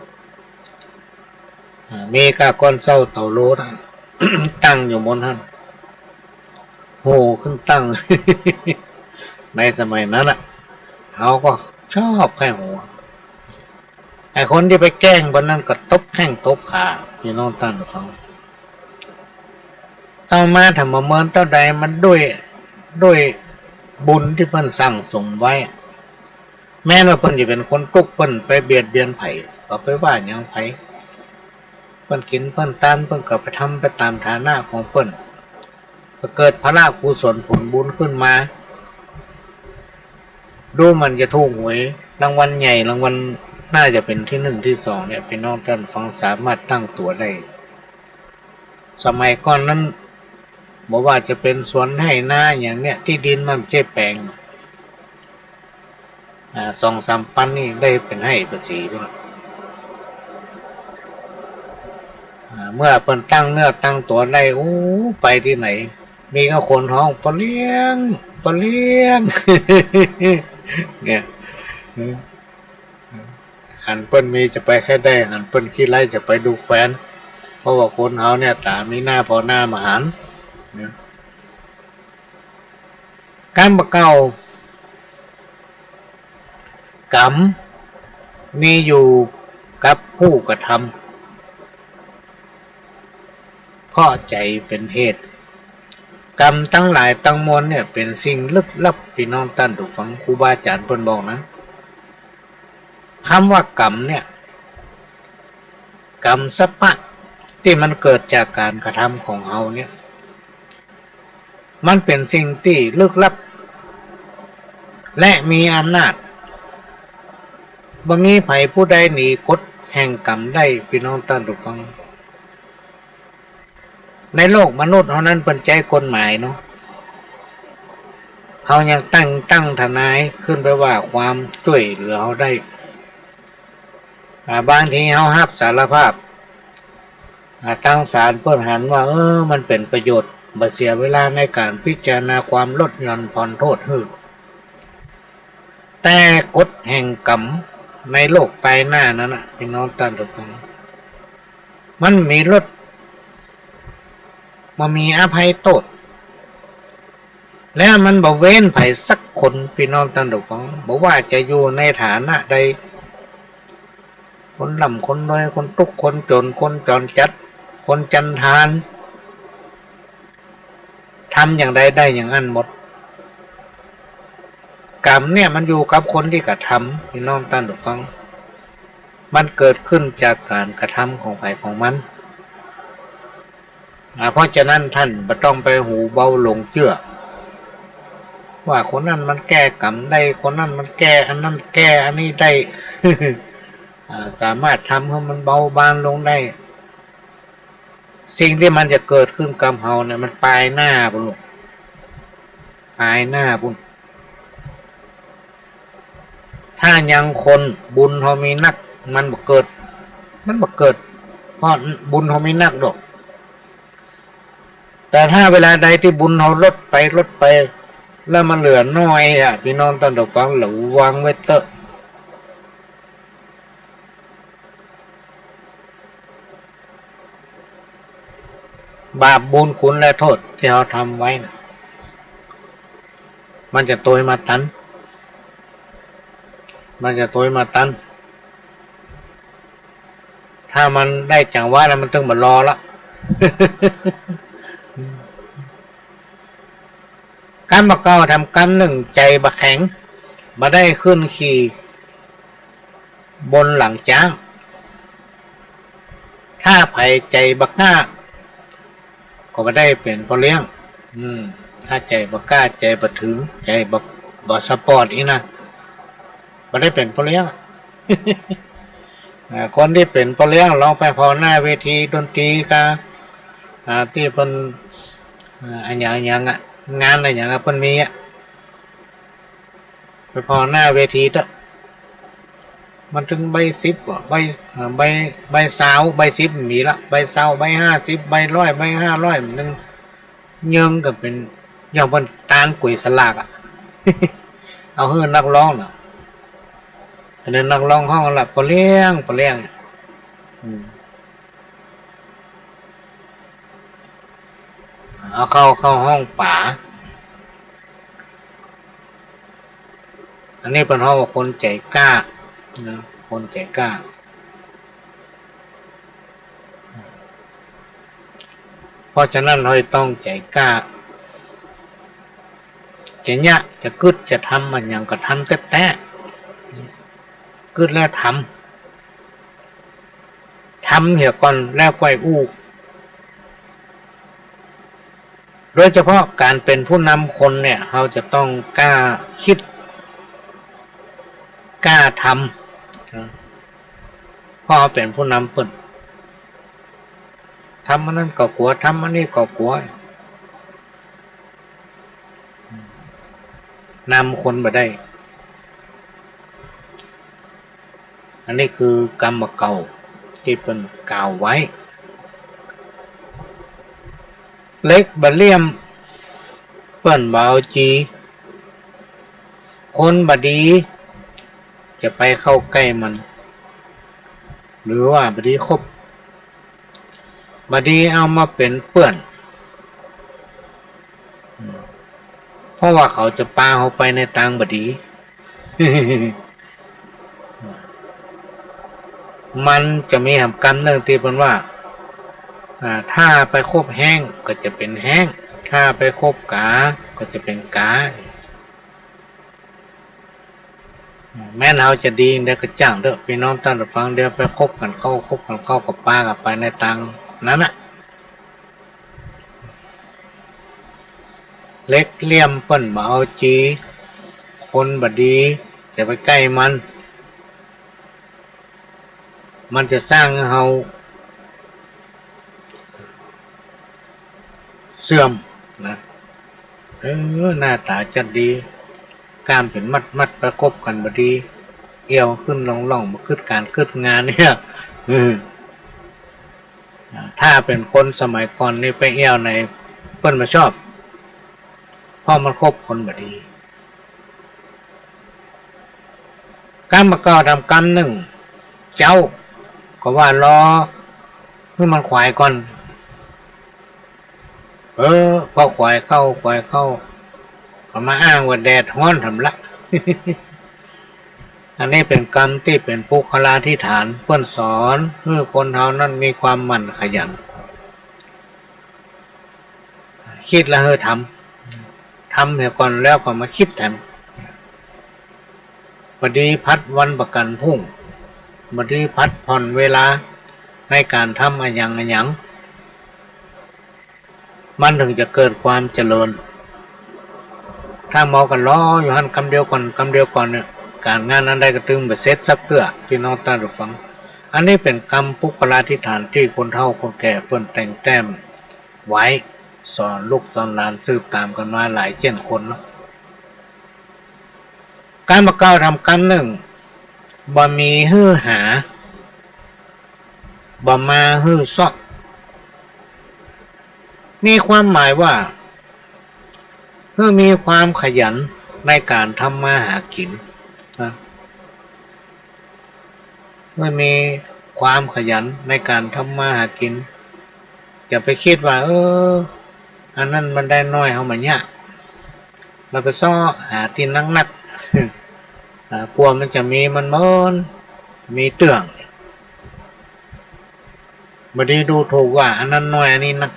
อ่า มีก้าก้อนเซ้าเต่าโลนะ ตั้งอยู่บนหั้น โห่ขึ้นตั้ง ในสมัยนั้นน่ะ เขาก็ชอบใค่หัว ไอ้คนตี้ไปแกล้งเปิ้นนั้นก็ตบแข้งตบขา ปี้น้องต้านฟัง ต่อมาถ้าบ่เมินเต้าใด มันด้วย ด้วยบุญตี้เปิ้นสั่งสมไว้ แม้นว่าเปิ้นจะเป๋นคนตุ๊กข์ เปิ้นไปเบียดเบียนใผ ก็ไปว่าหยังใผ เปิ้นกิ๋นเปิ้นตาน เปิ้นก็ไปทำไปต๋ามฐานะของเปิ้น ก็เกิดผละกุศลผลบุญขึ้นมา ดูเหมือนจะถูกหวยรางวัลใหญ่ รางวัลน่าจะเป๋นตี้นึ่งตี้สองเนี่ย ปี้น้องต้านฟังสามารถตั้งตั๋วได้ สมัยก่อนนั้น บ่ว่าจะเป๋นสวนไฮ่นาอะหยังเนี่ย ตี้ดินมันบ่ใจ้แป๋ง อ่า สองสามปันนี่ได้เป๋นไฮ่เป๋นสีแล้ว อ่า เมื่อเปิ้นตั้งเนื้อตั้งตั๋วได้ โอ้ ไปตี้ไหน มีก้าคนฮ้อง "ป้อเลี้ยง ป้อเลี้ยง" เนี่ย หันเปิ้นมีจะไปใค่ใด หันเปิ้นขี้ไร้จะไปดูแควน เพราะว่าคนเฮาเนี่ยต๋ามีหน้าผ่อหน้าบ่หัน เนี่ย กำบ่าเก่า กรรมมีอยู่กับผู้กระทำ เพราะใจ๋เป๋นเหตุ กรรมตังหลายตังมวลเนี่ยเป๋นสิ่งลึกลับ ปี้น้องต้านผู้ฟัง ครูบาอาจ๋ารย์เปิ้นบอกนะ กำว่ากรรมเนี่ย กรรมสภะ ตี้มันเกิดจากก๋านกระทำของเฮาเนี่ย มันเป๋นสิ่งตี้ลึกลับ และมีอำนาจ บ่มีใผผู้ใดหนีกฎแห่งกรรมได้ ปี้น้องต้านผู้ฟัง ในโลกมนุษย์เฮานั้นเปิ้นใจ๊กฎหมายเนาะ เฮายังตั้ง ตั้งทนายขึ้นไปว่าความจ้วยเหลือเฮาได้ อ่า บางทีเฮาฮับสารภาพ อ่า ตางศาลเปิ้นหันว่า เออ มันเป๋นประโยชน์ บ่เสียเวลาในก๋านพิจารณาความลดหย่อนผ่อนโต้ษหื้อ แต่กฎแห่งกรรมในโลกปายหน้านั้นน่ะ ปี้น้องต้านผู้ฟัง มันมีลด บ่มีอภัยโต้ษ และมันบ่เว้นใผสักคน ปี้น้องต้านผู้ฟัง บ่ว่าจะอยู่ในฐานะใด คนร่ำคนรวย คนตุ๊กข์คนจ๋น คนจ๋อนจัด คนจันทาน ทำอย่างใดได้อย่างอั้นหมด กรรมเนี่ยมันอยู่กับคนตี้กระทำ ปี้น้องต้านผู้ฟัง มันเกิดขึ้นจากก๋านกระทำของใผของมัน อ่า เพราะฉะนั้นต้านบ่ต้องไปหูเบาหลงเจื้อ ว่าคนนั้นมันแก้กรรมได้ คนนั้นมันแก้อันนั้น แก้อันนี้ได้ อ่า สามารถทำหื้อมันเบาบางลงได้ สิ่งตี้มันจะเกิดขึ้นกับเฮาเนี่ย มันปายหน้าปู้นลูก ปายหน้าปู้น ถ้ายังคนบุญเฮามีนัก มันบ่เกิด มันบ่เกิด เพราะบุญเฮามีนักดอก แต่ถ้าเวลาใดตี้บุญเฮาลดไป ลดไป แล้วมันเหลือน้อยอะ ปี้น้องต้านผู้ฟัง ระวังไว้เต๊อะ บาปบุญคุณและโทษตี้เฮาทำไว้น่ะ มันจะโตยมาตัน มันจะโตยมาตัน ถ้ามันได้จังหวะแล้วมันตึงบ่รอละ กำบ่าเก่าทำกำนึ่ง ใจ๋บ่าแข็ง บ่ได้ขึ้นขี่บนหลังจ๊าง ถ้าใผใจ๋บ่ากล้า ก็บ่ได้เป๋นป้อเลี้ยง อืม ถ้าใจ๋บ่ากล้า ใจ๋บ่าเถิง ใจ๋บ่า บ่าสปอร์ตอี้นะ บ่ได้เป๋นป้อเลี้ยง อ่า คนตี้เป๋นป้อเลี้ยง ลองไปผ่อหน้าเวทีดนตรีกา อ่า ตี้เปิ้น อ่า อะหยังอะหยังอะ งานอะหยังอะ เปิ้นมีอะ ไปผ่อหน้าเวทีเต๊อะ มันตึงใบสิบกว่า ใบ เอ่อ ใบ ใบซาว ใบสิบมีละ ใบซาว ใบห้าสิบ ใบร้อย ใบห้าร้อย มันตึงเยิงกั๋นเป๋น อย่างเปิ้นตานก๋วยสลากอะ เอาหื้อนักร้องน่ะ อันนั้นนักร้องฮ้องละ ป้อเลี้ยง ป้อเลี้ยง อืม เอาเข้า เข้าห้องป๋า อันนี้เปิ้นฮ้องว่าคนใจ๋กล้า นะ คนใจ๋กล้า เพราะฉะนั้นเฮาต้องใจ๋กล้า จะเยียะ จะกึ๊ด จะทำอะหยังก็ทำแต๊ๆ กึ๊ดแล้วทำ ทำเหียก่อนแล้วก้อยอู้ โดยเฉพาะก๋านเป๋นผู้นำคนเนี่ย เฮาจะต้องกล้าคิด กล้าทำ นะ เพราะเฮาเป๋นผู้นำเปิ้น ทำอันนั้นก็กั๋ว ทำอันนี้ก็กั๋ว นำคนบ่ได้ อันนี้คือกำบ่าเก่าตี้เปิ้นกล่าวไว้ เหล็กบ่เหลี่ยม เปิ้นบ่เอาจี คนบ่ดี จะไปเข้าใก้มัน หรือว่าบ่ดีคบ บ่ดีเอามาเป๋นเปื้อน เพราะว่าเขาจะปาเฮาไปในตางบ่ดี มันจะมีหำกำนึ่งตี้เปิ้นว่า อ่า ถ้าไปคบแฮ้งก็จะเป๋นแฮ้ง ถ้าไปคบก๋าก็จะเป๋นก๋า แม้นเฮาจะดีได้ก็จ้างเต๊อะ ปี้น้องต้านผู้ฟัง เดี๋ยวไปคบกั๋นเข้า คบกั๋นเข้าก็ปากั๋นไปในตางนั้นน่ะ เหล็กเหลี่ยมเปิ้นบ่เอาจี คนบ่ดีจะไปใก้มัน มันจะสร้างหื้อเฮาเสื่อมนะ เออ หน้าต๋าจัดดี ก้ามเป๋นมัดๆ ไปคบกั๋นบ่ดี เอี้ยวขึ้นล่องๆ บ่กึ๊ดก๋านกึ๊ดงานเนี่ย เออ อ่า ถ้าเป๋นคนสมัยก่อนนี่ไปเอี้ยวไหนเปิ้นบ่ชอบ เพราะมันคบคนบ่ดี กำบ่าเก่าทำกำนึ่ง เจ๊าก็ว่ารอหื้อมันขวายก่อน เออ พอขวายเข้า ขวายเข้า ก็มาอ้างว่าแดดฮ้อนทำละ อันนี้เป๋นกำตี้เป๋นปุคคลาธิฐาน เปิ้นสอนหื้อคนเฮานั้นมีความหมั่นขยัน คิดแล้วหื้อทำ ทำเหียก่อนแล้วก็มาคิดแถม บ่ดีผัดวันประกั๋นพรุ่ง บ่ดีผัดผ่อนเวลาในก๋านทำอะหยังอะหยัง มันเถิงจะเกิดความเจริญ ถ้ามัวกั๋นรออยู่หั้นกำเดียวก่อน กำเดียวก่อนเนี่ย ก๋านงานอันใดก็ตึงบ่เสร็จสักเตื้อ ปี้น้องต้านผู้ฟัง อันนี้เป๋นกำปุคคลาธิฐานตี้คนเฒ่าคนแก่เปิ้นแต่งแต้มไว้ สอนลูกสอนหลานสืบต๋ามกั๋นมาหลายเจ้นคนเนาะ กำบ่าเก่าทำกำนึ่ง บ่มีหื้อหา บ่มาหื้อเซาะ มีความหมายว่า หื้อมีความขยันในก๋านทำมาหากิ๋นนะ หื้อมีความขยันในก๋านทำมาหากิ๋น อย่าไปคิดว่า เออ อันนั้นมันได้น้อย เฮาบ่เยียะ แล้วไปเซาะหาตี้นักๆ อ่า กว่ามันจะมี มันบ่มีเตื้อง บ่ดีดูถูกว่าอันนั้นน้อย อันนี้นัก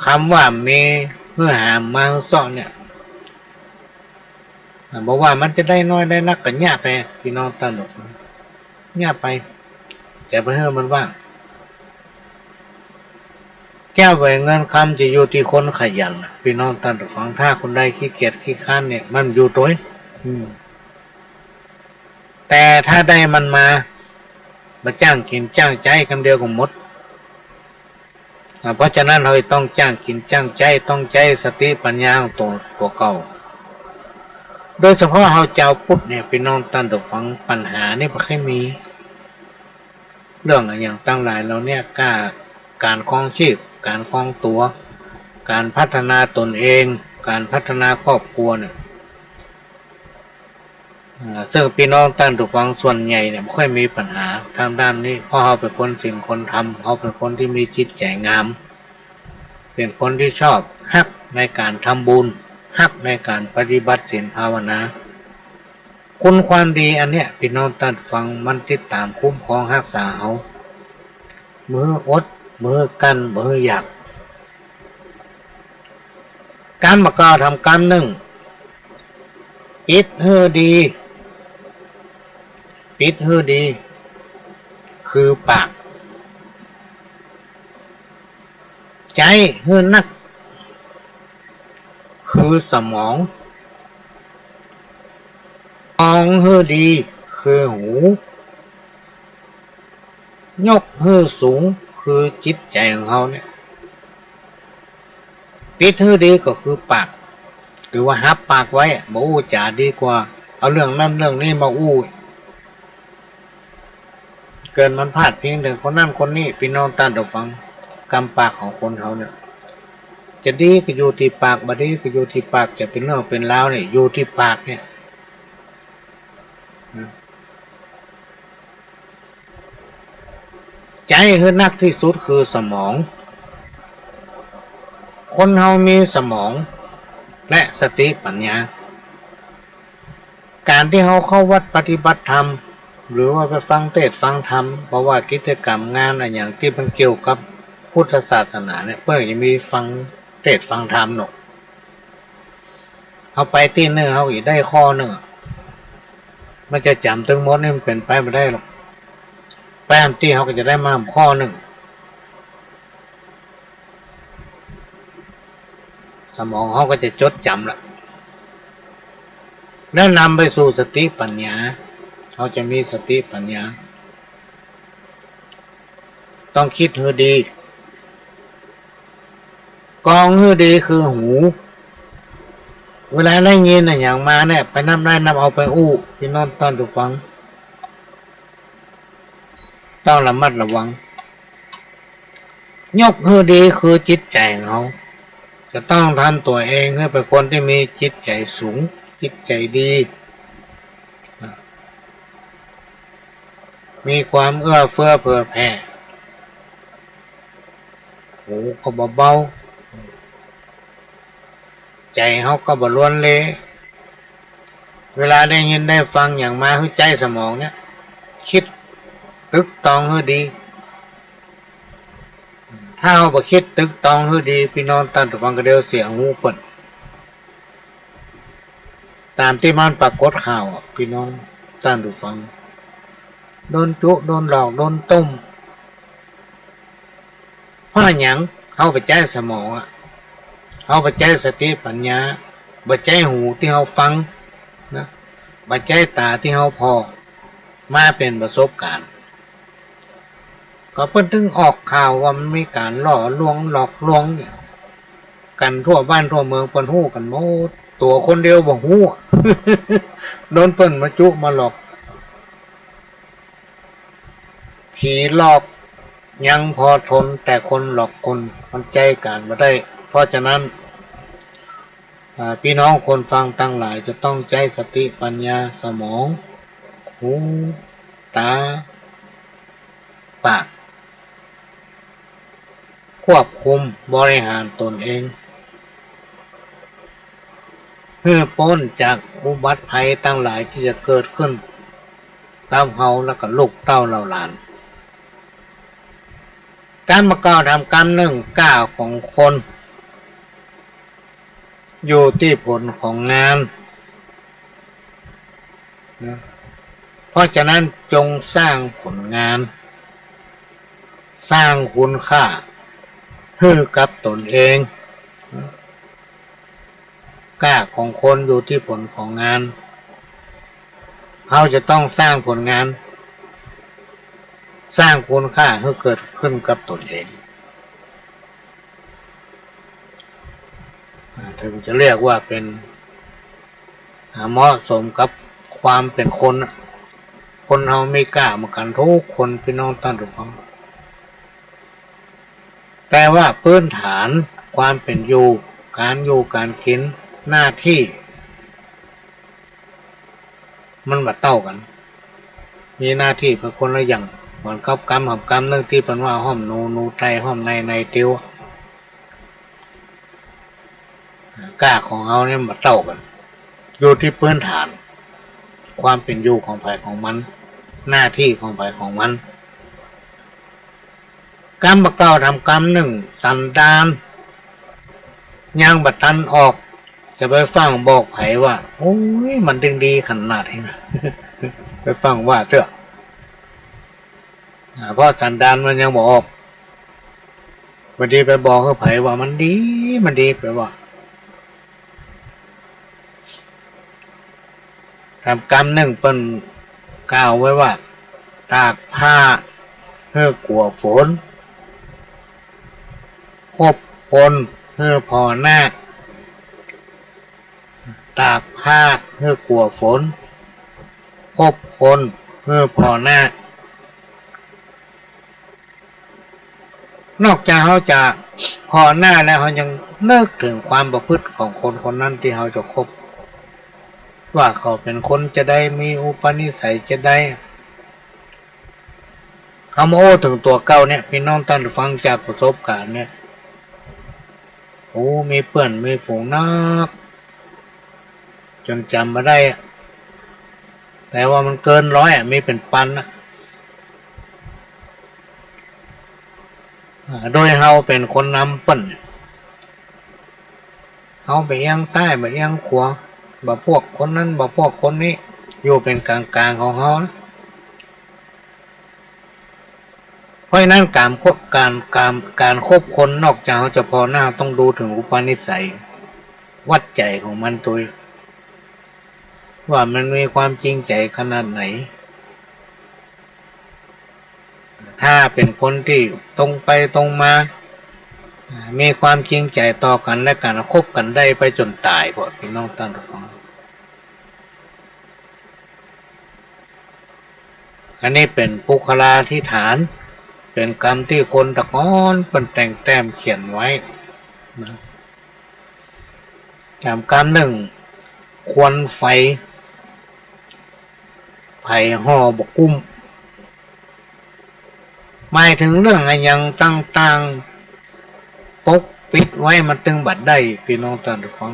กำว่ามีหื้อหามาหื้อเซาะเนี่ย อ่า บ่ว่ามันจะได้น้อยได้นักก็เยียะไป ปี้น้องต้านผู้ฟัง เยียะไป จะไปหื้อมันว่าง เยียะไว้ เงินกำจะอยู่ตี้คนขยันน่ะ ปี้น้องต้านผู้ฟัง ถ้าคนใดขี้เกียจขี้คร้านเนี่ย มันอยู่ตวย อืม แต่ถ้าได้มันมา มาจ้างกิ๋นจ้างใจ๊กำเดียวก็หมด อ่า เพราะฉะนั้นเฮาต้องจ้างกิ๋นจ้างใจ๊ ต้องใจ๊สติปัญญาของตั๋ว ตั๋วเก่า โดยเฉพาะเฮาจาวพุทธเนี่ย ปี้น้องต้านผู้ฟัง ปัญหานี่บ่ค่อยมี เรื่องอะหยังตังหลายเหล่าเนี้ย ก้า ก๋านครองชีพ ก๋านครองตั๋ว ก๋านพัฒนาตนเอง ก๋านพัฒนาครอบครัวเนี่ย อ่า ซึ่งปี้น้องต้านผู้ฟังส่วนใหญ่เนี่ยบ่ค่อยมีปัญหาตางด้านนี้ เพราะเฮาเป๋นคนศีลคนธรรม เฮาเป๋นคนตี้มีจิตใจ๋งาม เป๋นคนตี้ชอบ ฮักในก๋านทำบุญ ฮักในก๋านปฏิบัติศีลภาวนา คุณความดีอันเนี้ย ปี้น้องต้านผู้ฟัง มันติดต๋ามคุ้มครองฮักษาเฮา บ่หื้ออด บ่หื้อกั้น บ่หื้ออยาก กำบ่าเก่าทำกำนึ่ง ปิดหื้อดี ปิดหื้อดี คือปาก ใจ๊หื้อนัก คือสมอง กองหื้อดี คือหู ยกหื้อสูง คือจิตใจ๋ของเฮาเนี่ย ปิดหื้อดีก็คือปาก หรือว่าหับปากไว้ บ่อู้จ๋าดีกว่า เอาเรื่องนั้นเรื่องนี้มาอู้ เกิดมันพลาดพิงเถิงคนนั้นคนนี้ ปี้น้องต้านผู้ฟัง กำปากของคนเฮาเนี่ย จะดีก็อยู่ตี้ปาก บ่ดีก็อยู่ตี้ปาก จะเป๋นเรื่องเป๋นราวเนี่ย อยู่ตี้ปากเนี่ย ใจ๊หื้อนักตี้สุดคือสมอง คนเฮามีสมองและสติปัญญา ก๋านตี้เฮาเข้าวัดปฏิบัติธรรม หรือว่าไปฟังเทศน์ฟังธรรม บ่ว่ากิจกรรมงานอะหยังตี้มันเกี่ยวกับพุทธศาสนาเนี่ย เปิ้นจะมีฟังเทศน์ฟังธรรมเนาะ เฮาไปตี้นึ่ง เฮาก็ได้ข้อนึ่ง มันจะจ๋ำตึงหมดนี่มันเป๋นไปบ่ได้หรอก ไปอันตี้เฮาก็จะได้มาข้อนึ่ง สมองเฮาก็จะจดจ๋ำละ แล้วนำไปสู่สติปัญญา เฮาจะมีสติปัญญา ต้องกึ๊ดหื้อดี กองหื้อดีคือหู เวลาได้ยินอะหยังมาเนี่ย ไปนำได้นำเอาไปอู้ ปี้น้องต้านผู้ฟัง ต้องระมัดระวัง ยกหื้อดีคือจิตใจ๋ของเฮา จะต้องทำตั๋วเองหื้อเป๋นคนตี้มีจิตใจ๋สูง จิตใจ๋ดี มีความเอื้อเฟื้อเผื่อแผ่ หูก็บ่เบา ใจ๋เฮาก็บ่ลวนเล เวลาได้ยินได้ฟังหยังมาหื้อใจ๊สมองเนี่ย กึ๊ดตึกตองหื้อดี ถ้าเฮาบ่กึ๊ดตึกตองหื้อดี ปี้น้องต้านผู้ฟังก็เดียวเสียหูเปิ้น ต๋ามตี้มันปรากฏข่าวอะ ปี้น้องต้านผู้ฟัง โดนจุ โดนหลอก โดนต้ม เพราะหยัง เฮาบ่ใจ๊สมองอะ เฮาบ่ใจ๊สติปัญญา บ่ใจ๊หูตี้เฮาฟังนะ บ่ใจ๊ต๋าตี้เฮาผ่อ มาเป๋นประสบก๋ารณ์ ก็เปิ้นตึงออกข่าวว่ามันมีก๋านล่อลวงหลอกลวงเนี่ย กั๋นทั่วบ้านทั่วเมืองเปิ้นฮู้กั๋นหมด ตั๋วคนเดียวบ่ฮู้ โดนเปิ้นมาจุมาหลอก ผีหลอกยังพอทน แต่คนหลอกคนมันใจ๊ก๋านบ่ได้ เพราะฉะนั้น อ่า ปี้น้องคนฟังตังหลายจะต้องใจ๊สติปัญญา สมอง หู ต๋า ปาก ควบคุมบริหารต๋นเอง หื้อป๊นจากอุบัติภัยตังหลายตี้จะเกิดขึ้นกับเฮาแล้วก็ลูกเต้าเหล่าหลาน กำบ่าเก๊าทำกำนึ่ง ก้าของคน อยู่ตี้ผลของงานนะ เพราะฉะนั้นจงสร้างผลงาน สร้างคุณค่าหื้อกับต๋นเอง ก้าของคนอยู่ตี้ผลของงาน เฮาจะต้องสร้างผลงาน สร้างคุณค่าหื้อเกิดขึ้นกับต๋นเอง อ่า เถิงจะเรียกว่าเป๋น อ่า เหมาะสมกับความเป๋นคนน่ะ คนเฮามีก้าเหมือนกั๋นกู้คน ปี้น้องต้านผู้ฟัง แต่ว่าพื้นฐานความเป๋นอยู่ ก๋านอยู่ก๋านกิ๋น หน้าตี้ มันบ่เต้ากั๋น มีหน้าตี้เป๋นคนละอย่าง เหมือนกับกำหำกำนึ่งตี้เปิ้นว่าห้อมหนู หนูไต ห้อมใน ในติว ก้าของเฮาเนี่ยมันบ่เต้ากั๋น อยู่ตี้พื้นฐาน ความเป๋นอยู่ของใผของมัน หน้าตี้ของใผของมัน กำบ่าเก๊าทำกำนึ่ง สันดานยังบ่ตันออก จ จะไปฟั่งบอกใผว่า โอ้ย มันตึงดีขนาดนี้นะ ไปฟั่งว่าเต๊อะ อ่า เพราะสันดานมันยังบ่ออก บ่ดีไปบอกหื้อใผว่ามันดี มันดีไปว่า ต๋ามกำนึ่งเปิ้นกล่าวไว้ว่า ตากผ้าหื้อกั๋วฝน คบคนหื้อผ่อหน้า ตากผ้าหื้อกั๋วฝน คบคนหื้อผ่อหน้า นอกจากเฮาจะผ่อหน้าแล้ว เฮายังนึกเถิงความประพฤติของคนคนนั้นตี้เฮาจะคบ ว่าเขาเป๋นคนจาใด มีอุปนิสัยจาใด เฮามาอู้เถิงตั๋วเก่าเนี่ย ปี้น้องต้านฟังจากประสบก๋ารณ์เนี่ย โอ้ มีเปื้อนมีฝูงนัก จ๋นจ๋ำบ่ได้อะ แต่ว่ามันเกินร้อยอะ มีเป๋นปันอะ อ่า โดยเฮาเป๋นคนนำเปิ้นเนี่ย เฮาบ่เอียงซ้าย บ่เอียงขวา บ่พวกคนนั้น บ่พวกคนนี้ อยู่เป๋นก๋างๆ ของเฮานะ เพราะฉะนั้นก๋านคบ ก๋าน ก๋าน ก๋านคบคน นอกจากเฮาจะผ่อหน้า ต้องดูเถิงอุปนิสัย วัดใจ๋ของมันตวย ว่ามันมีความจริงใจ๋ขนาดไหน ถ้าเป๋นคนตี้ตรงไปตรงมา อ่า มีความจริงใจ๋ต่อกั๋นและกั๋น คบกั๋นได้ไปจ๋นต๋าย พวกปี้น้องต้านฟัง อันนี้เป๋นปุคคลาธิฐาน เป๋นกำตี้คนตะกอนเปิ้นแต่งแต้มเขียนไว้นะ แถมกำนึ่ง ควันไฟ ไผห่อบ่กุ้ม หมายเถิงเรื่องอะหยังต่างๆ ปกปิดไว้มันตึงบ่ได้ ปี้น้องต้านฟัง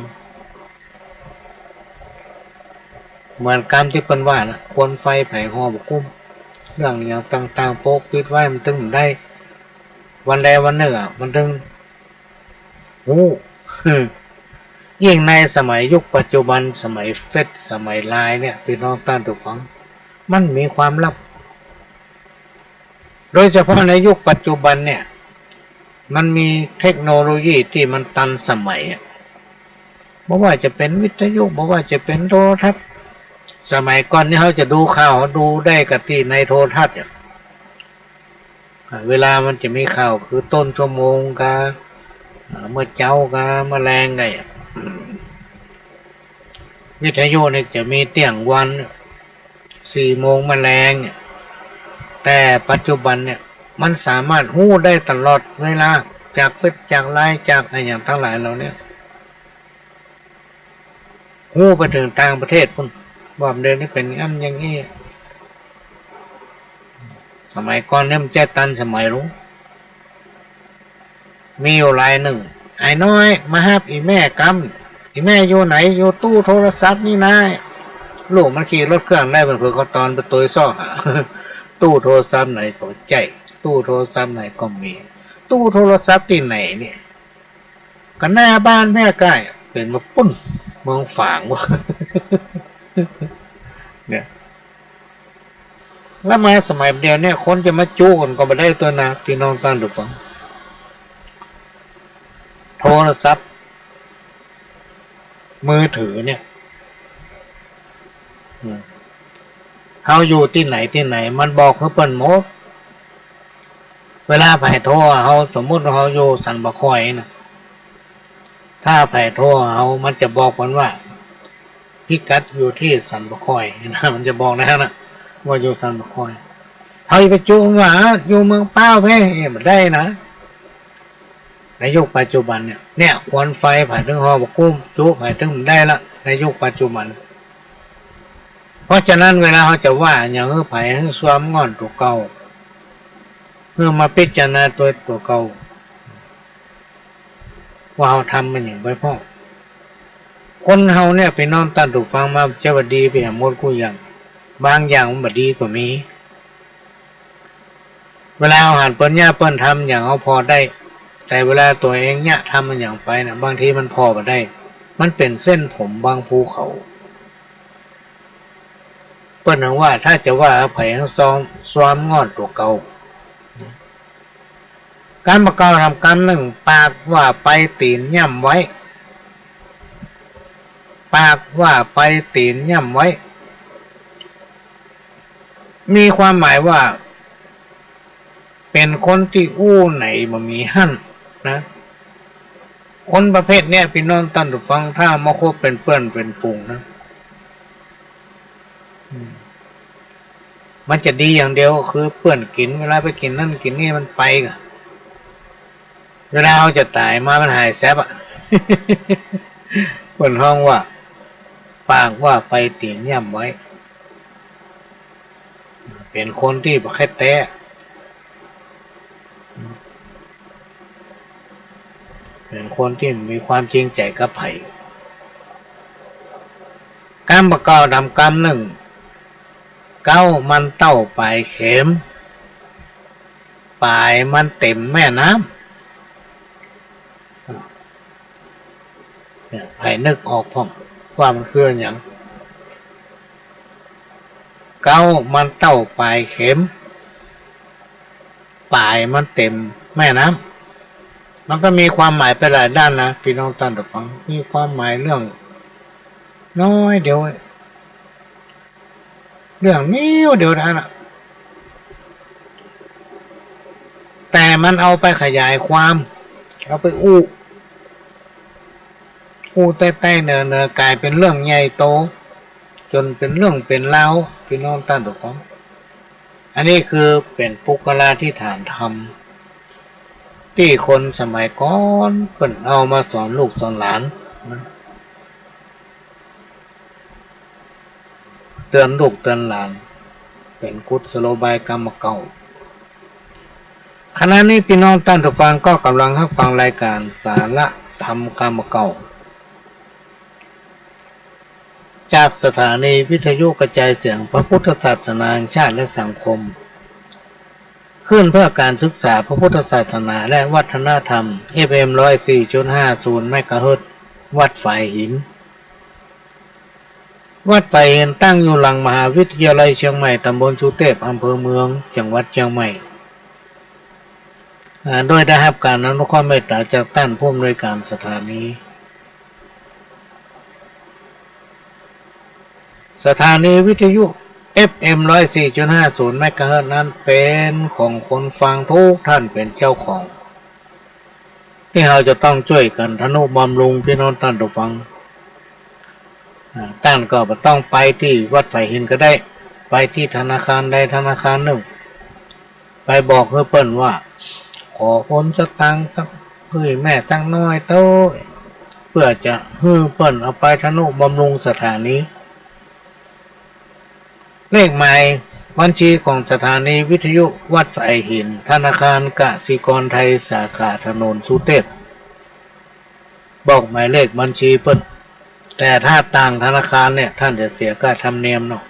เหมือนกำตี้เปิ้นว่านะ ควันไฟไผห่อบ่กุ้ม เรื่องอะหยังต่างๆ ปกปิดไว้มันตึงบ่ได้ วันใดวันนึ่งอะ มันตึง ฮู้ ยิ่งในสมัยยุคปัจจุบัน สมัยเฟซ สมัยไลน์เนี่ย ปี้น้องต้านฟัง มันมีความลับ โดยเฉพาะในยุคปัจจุบันเนี่ย มันมีเทคโนโลยีตี้มันตันสมัยอะ บ่ว่าจะเป๋นวิทยุ บ่ว่าจะเป๋นโทรทัศน์ สมัยก่อนนี่เฮาจะดูข่าว ดูได้ก้าตี้ในโทรทัศน์อะ อ่า เวลามันจะมีข่าวคือต้นชั่วโมงกา อ่า เมื่อเจ๊ากา เมื่อแลงไงอะ อืม วิทยุเนี่ยจะมีเตี้ยงวัน สี่โมงเมื่อแลงเนี่ย แต่ปัจจุบันเนี่ย มันสามารถฮู้ได้ตลอดเวลา จากเฟซ จากไลน์ จากอะหยังตังหลายเหล่านี้ ฮู้ไปเถิงต่างประเทศปู้น ว่าเดี๋ยวนี้เป๋นอันอย่างอี้ สมัยก่อนเนี่ยมันจะตันสมัยหลวง มีอยู่รายนึ่ง "อ้ายน้อย มาฮับอี่แม่กำ อี่แม่อยู่ไหน อยู่ตู้โทรศัพท์นี่นา" ลูกมันขี่รถเครื่องได้ มันเผลอก็ตอนไปตวยซอกหา ตู้โทรศัพท์ไหนก็ใจ้ ตู้โทรศัพท์ไหนก็มี ตู้โทรศัพท์ตี้ไหนเนี่ย ก็หน้าบ้านแม่ใก้ เป๋นบ่าปู้น เมืองฝางวะ เนี่ย แล้วมาสมัยเดี๋ยวเนี่ย คนจะมาจู๊กั๋นก็บ่ได้ตวยนะ ปี้น้องต้านผู้ฟัง โทรศัพท์มือถือเนี่ย อืม เฮาอยู่ตี้ไหนตี้ไหน มันบอกหื้อเปิ้นหมด เวลาใผโทรเฮา สมมุติว่าเฮาอยู่สันป่าคอยนะ ถ้าใผโทรเฮา มันจะบอกเปิ้นว่า พิกัดอยู่ตี้สันป่าคอยนะ มันจะบอกอย่างนั้นนะ ว่าอยู่สันป่าคอย เฮาจะไปจุว่าอยู่เมืองป๊าวเพ่ เอ๊ะ บ่ได้นะ ในยุคปัจจุบันเนี่ย เนี่ย ควันไฟใผตึงห่อบ่กุ้ม จุใผตึงบ่ได้ละ ในยุคปัจจุบัน เพราะฉะนั้นเวลาเฮาจะว่าอะหยังหื้อใผ หื้อซวมง่อนตั๋วเก่า หื้อมาพิจารณาตวยตั๋วเก่า ว่าเฮาทำอะหยังไปพ่อง คนเฮาเนี่ย ปี้น้องต้านผู้ฟัง มันจะว่าดีไปหมดกู้อย่าง บางอย่างมันบ่ดีก็มี เวลาเฮาหันเปิ้นเยียะเปิ้นทำอะหยังเฮาผ่อได้ แต่เวลาตั๋วเองเยียะทำอะหยังไปนะ บางทีมันผ่อบ่ได้ มันเป๋นเส้นผมบางภูเขา เปิ้นยังว่า ถ้าจะว่าใผยังซ้อม ซ้อมงอดตั๋วเก่า กำบ่าเก่าทำกำนึ่ง ปากว่าไปตี๋นย่ำไว้ ปากว่าไปตี๋นย่ำไว้ มีความหมายว่า เป๋นคนตี้อู้ไหนบ่มีหั้นนะ คนประเภทเนี้ย ปี้น้องต้านผู้ฟัง ถ้ามาคบเป๋นเปื้อนเป๋นฝูงนะ อืม มันจะดีอย่างเดียวคือเปื้อนกิ๋น เวลาไปกิ๋นนั่นกิ๋นนี่มันไปก่ะ เวลาเฮาจะต๋ายมามันหายแซบอะ เปิ้นฮ้องว่า ปากว่าไปตี๋นย่ำไว้ เป๋นคนตี้บ่แคดแต๊ เป๋นคนตี้บ่มีความจริงใจ๋กับใผ กำบ่าเก่าทำกำนึ่ง เก๊ามันเต้าป๋ายเข็ม ป๋ายมันเต๋มแม่น้ำ เนี่ย ใผนึกออกพ่องว่ามันคืออะหยัง เก๊ามันเต้าป๋ายเข็ม ป๋ายมันเต๋มแม่น้ำ มันก็มีความหมายไปหลายด้านนะ ปี้น้องต้านผู้ฟัง มีความหมายเรื่องน้อยเดียว เรื่องนิดเดียวเท่านั้นน่ะ แต่มันเอาไปขยายความ เอาไปอู้ อู้แต๊ๆ เนินๆ ก๋ายเป๋นเรื่องใหญ่โต จ๋นเป๋นเรื่องเป๋นราว ปี้น้องต้านผู้ฟัง อันนี้คือเป๋นปุคคลาธิฐานธรรม ตี้คนสมัยก่อนเปิ้นเอามาสอนลูกสอนหลานนะ เตื๋อนลูกเตื๋อนหลาน เป๋นกุศโลบายกำบ่าเก่า ขณะนี้ปี้น้องต้านผู้ฟังก็ก่ำลังฮับฟังรายก๋านสาระธรรมกำบ่าเก่า จากสถานีวิทยุกระจายเสียงพระพุทธศาสนาแห่งชาติและสังคม คลื่นเพื่อการศึกษาพระพุทธศาสนาและวัฒนธรรม เอฟเอ็ม ร้อยสี่จุดห้าศูนย์ เมกะเฮิรตซ์ วัดฝายหิน วัดฝายหินตั้งอยู่หลังมหาวิทยาลัยเชียงใหม่ ต๋ำบลสุเตพ อำเภอเมือง จังหวัดเชียงใหม่ อ่า โดยได้ฮับก๋านอนุเคราะห์เมตต๋าจากต้านผู้อำนวยก๋านสถานี สถานีวิทยุ เอฟเอ็ม ร้อยสี่จุดห้าศูนย์ เมกะเฮิรตซ์ นั้นเป๋นของคนฟังกู้ต้านเป๋นเจ้าของ ตี้เฮาจะต้องจ้วยกั๋นทะนุบำรุงปี้น้องต้านผู้ฟัง อ่า ต้านก็บ่ต้องไปตี้วัดฝายหินก็ได้ ไปตี้ธนาคารใดธนาคารนึ่ง ไปบอกหื้อเปิ้นว่า ขอโอนสตางค์สัก หื้อแม่สักน้อยเต๊อะ เปื้อจะหื้อเปิ้นเอาไปทะนุบำรุงสถานี เลขหมายบัญชีของสถานีวิทยุวัดฝายหิน ธนาคารกสิกรไทย สาขาถนนสุเตพ บอกหมายเลขบัญชีเปิ้น แต่ถ้าต่างธนาคารเนี่ย ต้านจะเสียค่าธรรมเนียมเนาะ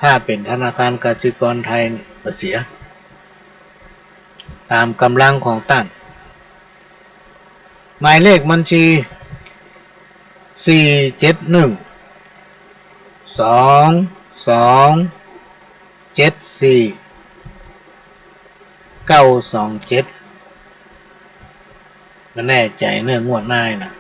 ถ้าเป๋นธนาคารกสิกรไทยเนี่ย บ่เสีย ต๋ามก๋ำลังของต้าน หมายเลขบัญชี สี่เจ็ดหนึ่ง สอง สอง เจ็ดสี่ เก้าสองเจ็ด บ่แน่ใจ๋เนาะ งวดหน้าน่ะ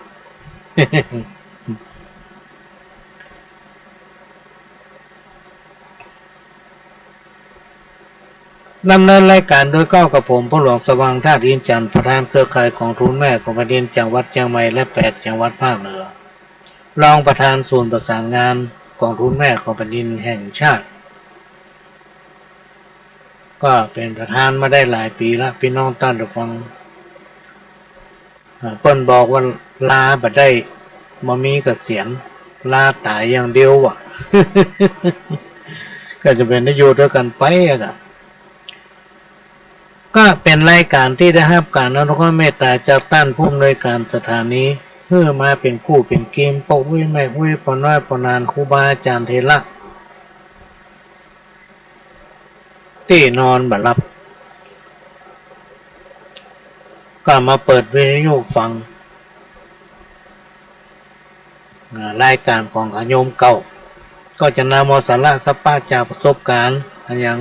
ดำเนินรายการโดยเก๊ากับผม พ่อหลวงสว่าง ธาตุอินทร์จันทร์ ประธานเครือข่ายกองทุนแม่ของแผ่นดินจังหวัดเชียงใหม่และแปดจังหวัดภาคเหนือ รองประธานศูนย์ประสานงานกองทุนแม่ของแผ่นดินแห่งชาติ ก็เป๋นประธานมาได้หลายปี๋ละ ปี้น้องต้านผู้ฟัง อ่า เปิ้นบอกว่าลาบ่ได้ บ่มีเกษียณ ลาต๋ายอย่างเดียวอะ ก็จะเป๋นได้อยู่ตวยกั๋นไปอะ ก็เป๋นรายก๋านตี้ได้ฮับก๋านอนุเคราะห์เมตต๋าจากต้านผู้อำนวยก๋านสถานี หื้อมาเป๋นกู้เป๋นกีม ป้ออุ๊ยแม่อุ๊ย ป้อน้อยป้อนาน ครูบาอาจ๋ารย์เถระ ตี้นอนบ่หลับ ก็มาเปิดวิทยุฟัง อ่า รายก๋านของข้าโยมเก่า ก็จะนำเอาสาระสัพพะจากประสบก๋ารณ์อะหยัง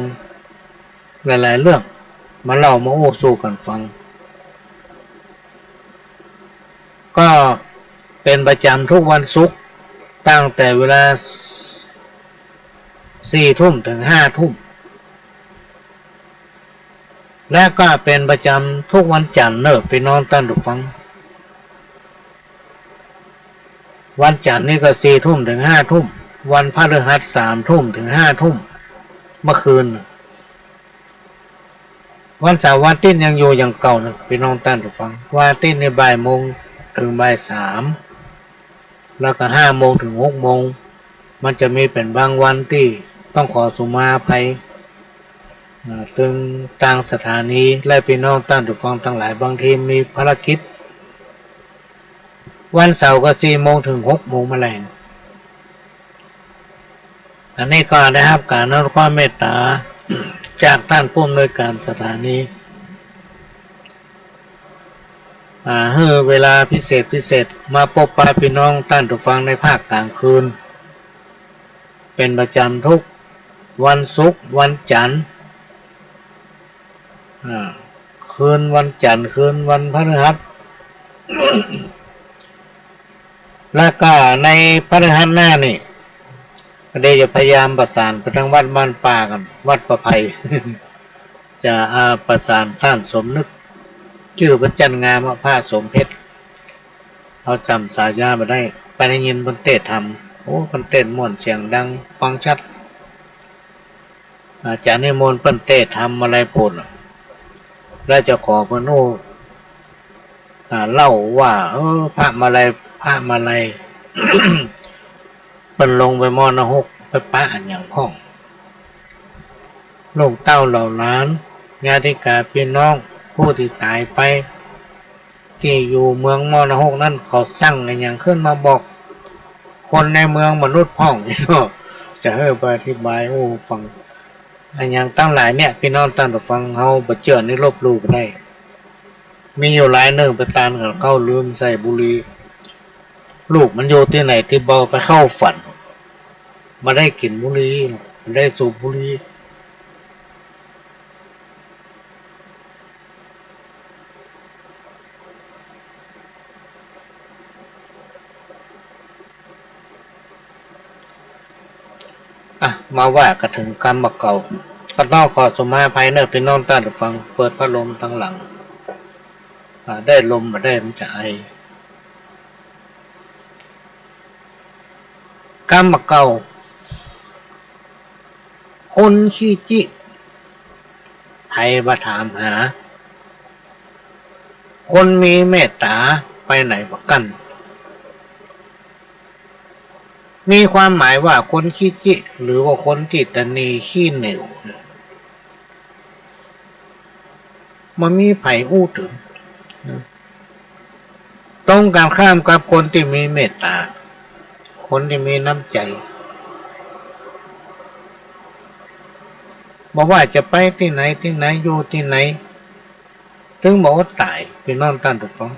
หลายๆ เรื่อง มาเล่ามาอู้สู่กั๋นฟัง ก็เป๋นประจ๋ำทุกวันศุกร์ ตั้งแต่เวลาสี่ทุ่มเถิงห้าทุ่ม และก็เป๋นประจ๋ำทุกวันจั๋นทร์เน่อ ปี้น้องต้านผู้ฟัง วันจั๋นทร์นี่ก็สี่ทุ่มเถิงห้าทุ่ม วันพฤหัสสามทุ่มเถิงห้าทุ่ม เมื่อคืน วันเสาร์วันอาทิตย์ยังอยู่อย่างเก่าเน่อ ปี้น้องต้านผู้ฟัง วันอาทิตย์นี่บ่ายโมงเถิงบ่ายสาม แล้วก็ห้าโมงเถิงหกโมง มันจะมีเป๋นบางวันตี้ต้องขอสุมาอภัย อ่า เถิงตางสถานี และปี้น้องต้านผู้ฟังตังหลายบางทีมีภารกิจ วันเสาร์ก็สี่โมงเถิงหกโมงแมลง อันนี้ก็ได้ฮับก๋านอนุเคราะห์เมตต๋า จากต้านผู้อำนวยก๋านสถานี อ่า หื้อเวลาพิเศษพิเศษมาปบปะปี้น้องต้านผู้ฟังในภาคก๋างคืน เป๋นประจ๋ำทุกวันศุกร์ วันจั๋นทร์ อ่า คืนวันจั๋นทร์ คืนวันพฤหัส แล้วก็ในพฤหัสหน้านี่ ก็เดี๋ยวจะพยายามประสานไปตางวัดบ้านป่ากั๋น วัดป่าไผ่ จะ อ่า ประสานต้านสมนึก จื้อเปิ้นจั๊นงามอะ พระสมเพชร เฮาจ๋ำสายาบ่ได้ ไปได้ยินเปิ้นเตศน์ธรรม โอ้ เปิ้นเตศน์ม่วนเสียงดัง ฟังชัด อาจ๋ารย์นิมนต์เปิ้นเตศน์ธรรมมาลัยผล แล้วจะขอเปิ้นอู้ อ่า เล่าว่า เออ พระมาลัย พระมาลัย เปิ้นลงไปมรณหก ไปปะอะหยังพ่อง ลูกเต้าเหล่าหลาน ญาติกาพี่น้อง ผู้ตี้ต๋ายไป ตี้อยู่เมืองมรณหกนั้น เขาสั่งอะหยังขึ้นมาบอก คนในเมืองมนุษย์พ่อง จะหื้อไปอธิบายอู้ฟัง อะหยังตังหลายเนี่ย พี่น้องต้านผู้ฟัง เฮาบ่เจื้อนี่ลบหลู่บ่ได้ มีอยู่หลายเนื่องไปตานกับเข้าลืมใส่บุหรี่ ลูกมันอยู่ตี้ไหนตี้เบาไปเข้าฝัน บ่ได้กิ๋นบุหรี่ บ่ได้สูบบุหรี่ อ่ะ มาว่ากั๋นเถิงกรรมเก่า ก็ต้องขอสุมาอภัยเน่อ พี่น้องต้านผู้ฟัง เปิดพัดลมตังหลัง อ่า ได้ลมบ่ได้มันจะไอ กรรมเก่า คนขี้จิ ใผบ่ถามหา คนมีเมตต๋า ไปไหนบ่กั้น มีความหมายว่าคนขี้จิ หรือว่าคนตี้ตะหนีขี้เหนียว บ่มีใผอู้เถิง ตรงกันข้ามกับคนตี้มีเมตต๋า คนตี้มีน้ำใจ๋ บ่ว่าจะไปตี้ไหนตี้ไหน อยู่ตี้ไหน เถิงบ่อดต๋าย พี่น้องต้านผู้ฟัง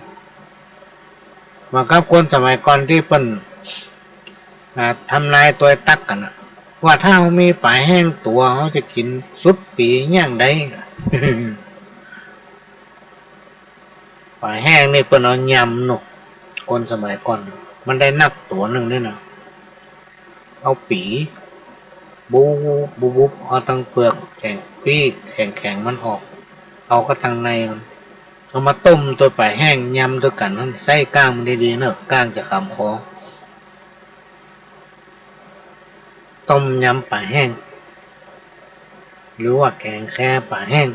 เหมือนกับคนสมัยก่อนตี้เปิ้น อ่า ทำนายตวยตั๊กกั๋นน่ะ ว่าถ้าเฮามีป๋าแห้งตั๋ว เฮาจะกิ๋นสุดปี๋อย่างใด ป๋าแห้งนี่เปิ้นเอายำเนาะ คนสมัยก่อน มันได้นักตั๋วนึ่งนี่นะ เอาปี๋ บุบ บุบ บุบ เอาตังเปลือกแข็งปี้ แข็งๆ มันออก เอาก็ตังในมัน เอามาต้มตวยป๋าแห้ง ยำตวยกั๋น หั้นไส้ก้างมันดีๆ เนาะ ก้างจะขำคอ ต้มยำป๋าแห้ง หรือว่าแก๋งแคป๋าแห้ง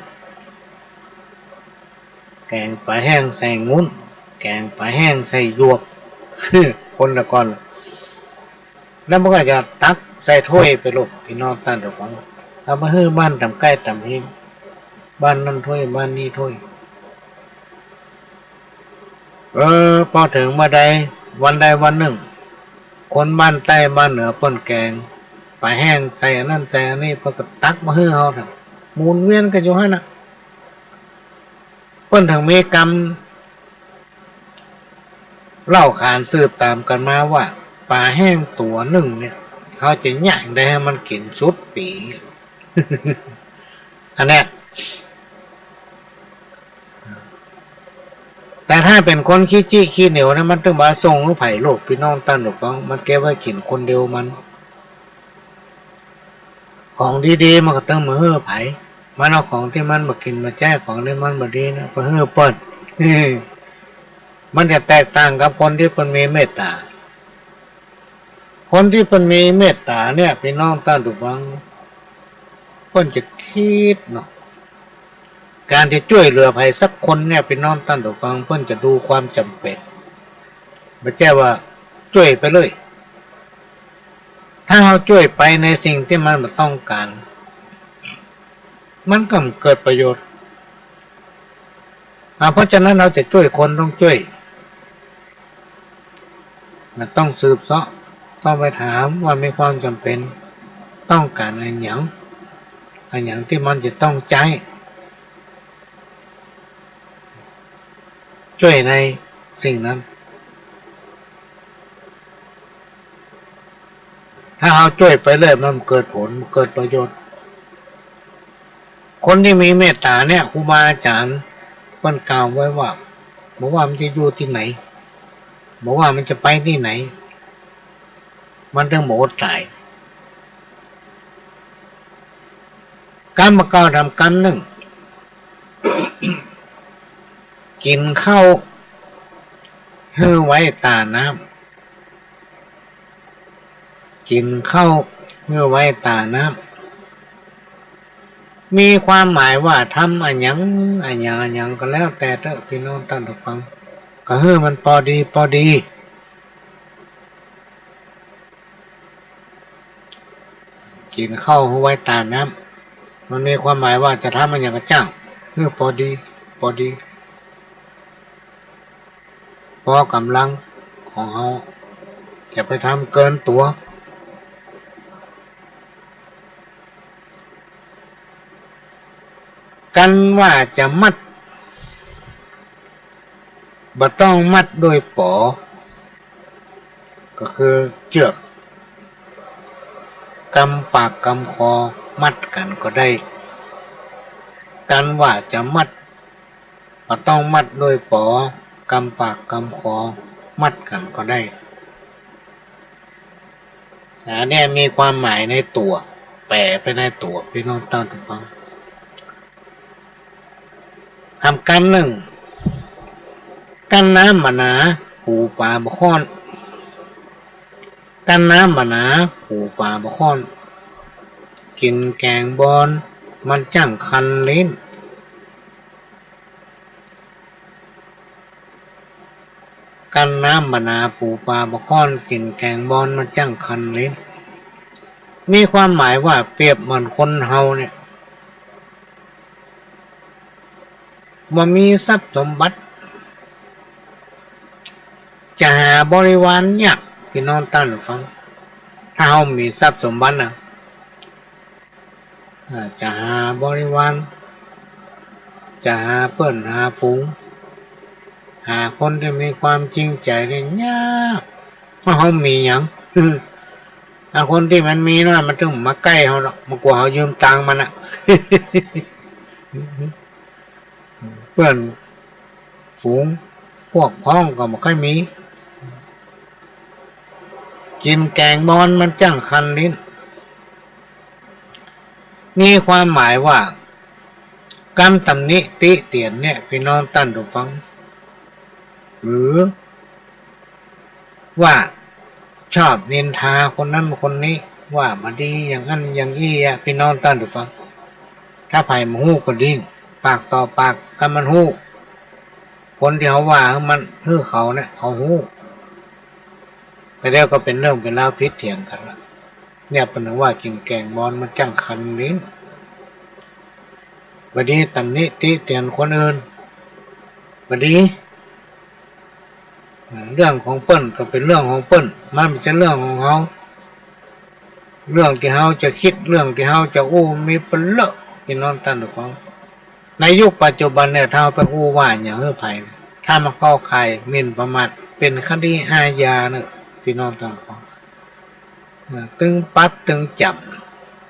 แก๋งป๋าแห้งใส่งุ้น แก๋งป๋าแห้งใส่หยวก คนละก่อน แล้วมันก็จะตักใส่ถ้วยไปโลด พี่น้องต้านผู้ฟัง เอาไปหื้อบ้านต๋ามใก้ต๋ามเฮง บ้านนั้นถ้วย บ้านนี้ถ้วย เออ ปอเถิงเมื่อใด วันใดวันนึ่ง คนบ้านใต้บ้านเหนือเปิ้นแก๋งป๋าแห้งใส่อันนั้นใส่อันนี้ เปิ้นก็ตักมาหื้อเฮา หมุนเวียนกั๋นอยู่หั้นน่ะ เปิ้นเถิงมีกำเล่าขานสืบต๋ามกั๋นมาว่า ป๋าแห้งตั๋วนึ่งเนี่ย เฮาจะเยียะใดหื้อมันกิ๋นสุดปี๋ อันเนี้ย แต่ถ้าเป๋นคนขี้จี้ขี้เหนียวนะ มันตึงบ่ส่งหื้อใผโลก ปี้น้องต้านผู้ฟัง มันเก็บไว้กิ๋นคนเดียวมัน ของดีๆ มันก็ตึงบ่หื้อใผ มันเอาของตี้มันบ่กิ๋นบ่ใจ๊ ของตี้มันบ่ดีนะ ไปหื้อเปิ้น มันจะแตกต่างกับคนตี้เปิ้นมีเมตต๋า คนตี้เปิ้นมีเมตต๋าเนี่ย ปี้น้องต้านผู้ฟัง เปิ้นจะกึ๊ดเนาะ ก๋านจะจ้วยเหลือใผสักคนเนี่ย ปี้น้องต้านผู้ฟัง เปิ้นจะดูความจ๋ำเป๋น บ่ใจ้ว่าจ้วยไปเลย ถ้าเฮาจ้วยไปในสิ่งตี้มันบ่ต้องก๋าน มันก็บ่เกิดประโยชน์ อ่า เพราะฉะนั้นเฮาจะจ้วยคนต้องจ้วย มันต้องสืบเซาะ ต้องไปถามว่ามีความจ๋ำเป๋น ต้องก๋านอะหยัง อะหยังตี้มันจะต้องใจ๊ จ้วยในสิ่งนั้น ถ้าเฮาจ้วยไปเรื่อย มันบ่เกิดผล บ่เกิดประโยชน์ คนตี้มีเมตต๋าเนี่ย ครูบาอาจ๋ารย์เปิ้นกล่าวไว้ว่า บ่ว่ามันจะอยู่ตี้ไหน บ่ว่ามันจะไปตี้ไหน มันตึงบ่อดต๋าย กำบ่าเก่าทำกำนึ่ง กิ๋นข้าวหื้อไว้ต๋าน้ำ กิ๋นข้าวหื้อไว้ต๋าน้ำ มีความหมายว่าทำอะหยัง อะหยัง อะหยังก็แล้วแต่เต๊อะ ปี้น้องต้านผู้ฟัง ก็หื้อมันปอดี ปอดี กิ๋นข้าวหื้อไว้ต๋าน้ำ มันมีความหมายว่าจะทำอะหยังก็จ้าง หื้อปอดี ปอดี ปอกำลังของเฮา จะไปทำเกินตั๋ว กันว่าจะมัด บ่ต้องมัดด้วยป๋อ ก็คือเจื้อก กำปากกำคอมัดกั๋นก็ได้ กันว่าจะมัด บ่ต้องมัดด้วยป๋อ กำปากกำคอมัดกั๋นก็ได้ อันเนี้ยมีความหมายในตั๋ว แป๋ไปในตั๋ว ปี้น้องต้านผู้ฟัง ทำกำนึ่ง กั้นน้ำบ่หนา ปู๋ป๋าบ่ค่อน กั้นน้ำบ่หนา ปู๋ป๋าบ่ค่อน กิ๋นแก๋งบอน มันจั้งคันลิ้น กั้นน้ำบ่หนา ปู๋ป๋าบ่ค่อน กิ๋นแก๋งบอน มันจั้งคันลิ้น มีความหมายว่าเปรียบเหมือนคนเฮาเนี่ย บ่มีทรัพย์สมบัติ จะหาบริวารยาก ปี้น้องต้านผู้ฟัง ถ้าเฮามีทรัพย์สมบัตินะ อ่า จะหาบริวาร จะหาเปิ้นหาฝูง หาคนตี้มีความจริงใจ๋เนี่ยยาก เพราะเฮามีหยัง อันคนตี้มันมีน้อย มันตึงบ่มาใก้เฮาเนาะ มันกั๋วเฮายืมตังค์มันอะ เปิ้นฝูงพวกพ้องก็บ่ค่อยมี กิ๋นแก๋งบอนมันจั้งคันลิ้น มีความหมายว่า กำตำหนิติเตียนเนี่ย ปี้น้องต้านผู้ฟัง หรือ ว่าชอบนินทาคนนั้นคนนี้ ว่าบ่ดีอย่างนั้นอย่างอี้อะ ปี้น้องต้านผู้ฟัง ถ้าใผบ่ฮู้ก็ดิ้ง ปากต่อปากกั๋นมันฮู้ คนตี้เฮาว่าหื้อมัน หื้อเขาเนี่ย เขาฮู้ ก็เดี๋ยวก็เป๋นเรื่องเป๋นราวผิดเถียงกั๋นละ เนี่ยเปิ้นว่ากิ๋นแก๋งบอนมันจั้งคันลิ้น บ่ดีตำหนิติเตียนคนอื่น บ่ดี อ่า เรื่องของเปิ้นก็เป๋นเรื่องของเปิ้น มันบ่ใจ้เรื่องของเฮา เรื่องตี้เฮาจะกึ๊ด เรื่องตี้เฮาจะอู้ มีเป๋นเล่อะ ปี้น้องต้านผู้ฟัง ในยุคปัจจุบันเนี่ย ถ้าเฮาไปอู้ว่าหยังหื้อใผ ถ้ามันเข้าข่ายหมิ่นประมาท เป๋นคดีอาญาเนาะ ปี้น้องต้านฟัง ตึงปรับตึงจ๋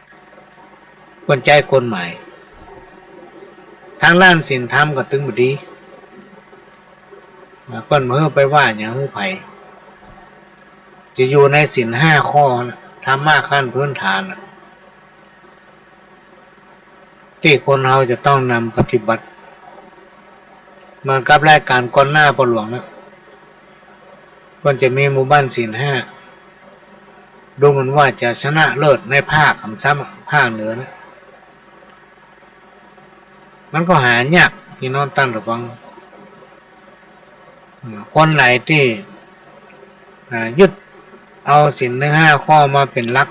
ำ เปิ้นใจ๊กฎหมาย ตางด้านศีลธรรมก็ตึงบ่ดี เปิ้นบ่หื้อไปว่าหยังหื้อใผ จะอยู่ในศีลห้าข้อนะ ธรรมะขั้นพื้นฐานนะ ตี้คนเฮาจะต้องนำปฏิบัติ เหมือนกับรายก๋านก่อนหน้าป้อหลวงนะ เปิ้นจะมีหมู่บ้านศีลห้า ดูเหมือนว่าจะชนะเลิศในภาค กำซ้ำภาคเหนือนะ มันก็หายาก ปี้น้องต้านฟัง คนไหนตี้ อ่า ยึดเอาศีลทั้งห้าข้อมาเป๋นหลัก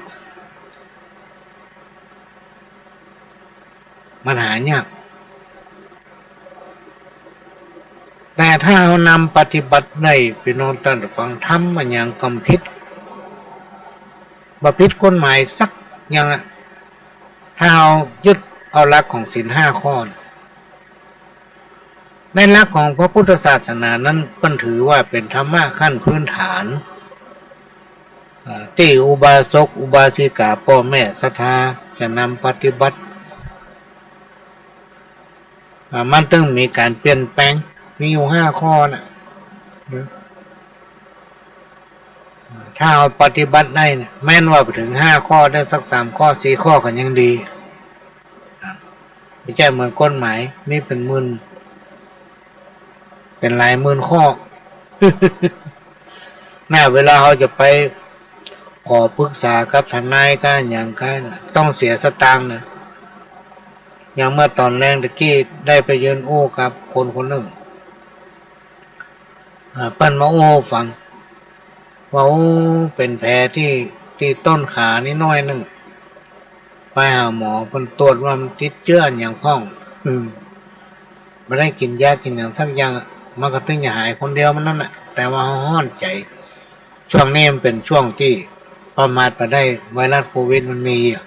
มันหายาก แต่ถ้าเฮานำปฏิบัติได้ ปี้น้องต้านฟัง ทำอะหยังก็บ่ผิด บ่ผิดกฎหมายสักอย่างอะ ถ้าเฮายึดเอาหลักของศีลห้าข้อ ในหลักของพระพุทธศาสนานั้น เปิ้นถือว่าเป๋นธรรมะขั้นพื้นฐาน อ่า ตี้อุบาสก อุบาสิกา ป้อแม่ศรัทธาจะนำปฏิบัติ อ่า มันตึงมีก๋านเปลี่ยนแปลง มีอยู่ห้าข้อน่ะ ถ้าเฮาปฏิบัติได้เนี่ย แม้นว่าไปเถิงห้าข้อได้สักสามข้อ สี่ข้อก็ยังดี บ่ใจ้เหมือนกฎหมาย มีเป๋นหมื่น เป๋นหลายหมื่นข้อ น่ะ เวลาเฮาจะไปขอปรึกษากับทนายก้าหยังก้าน่ะ ต้องเสียสตางค์นะ อย่างเมื่อต๋อนแลงตะกี้ได้ไปยืนอู้กับคนคนนึ่ง อ่า เปิ้นมาอู้หื้อฟัง ว่า โอ้ เป๋นแผลตี้ ตี้ต้นขานิดหน้อยนึ่ง ไปหาหมอ เปิ้นตรวจว่ามันติดเจื้ออะหยังพ่อง อืม บ่ได้กิ๋นยากิ๋นหยังสักอย่างอะ มันก็ตึงจะหายคนเดียวมันนั้นน่ะ แต่ว่าเฮาฮ้อนใจ๋ ช่วงนี้มันเป๋นช่วงตี้ประมาทบ่ได้ ไวรัสโควิดมันมีอะ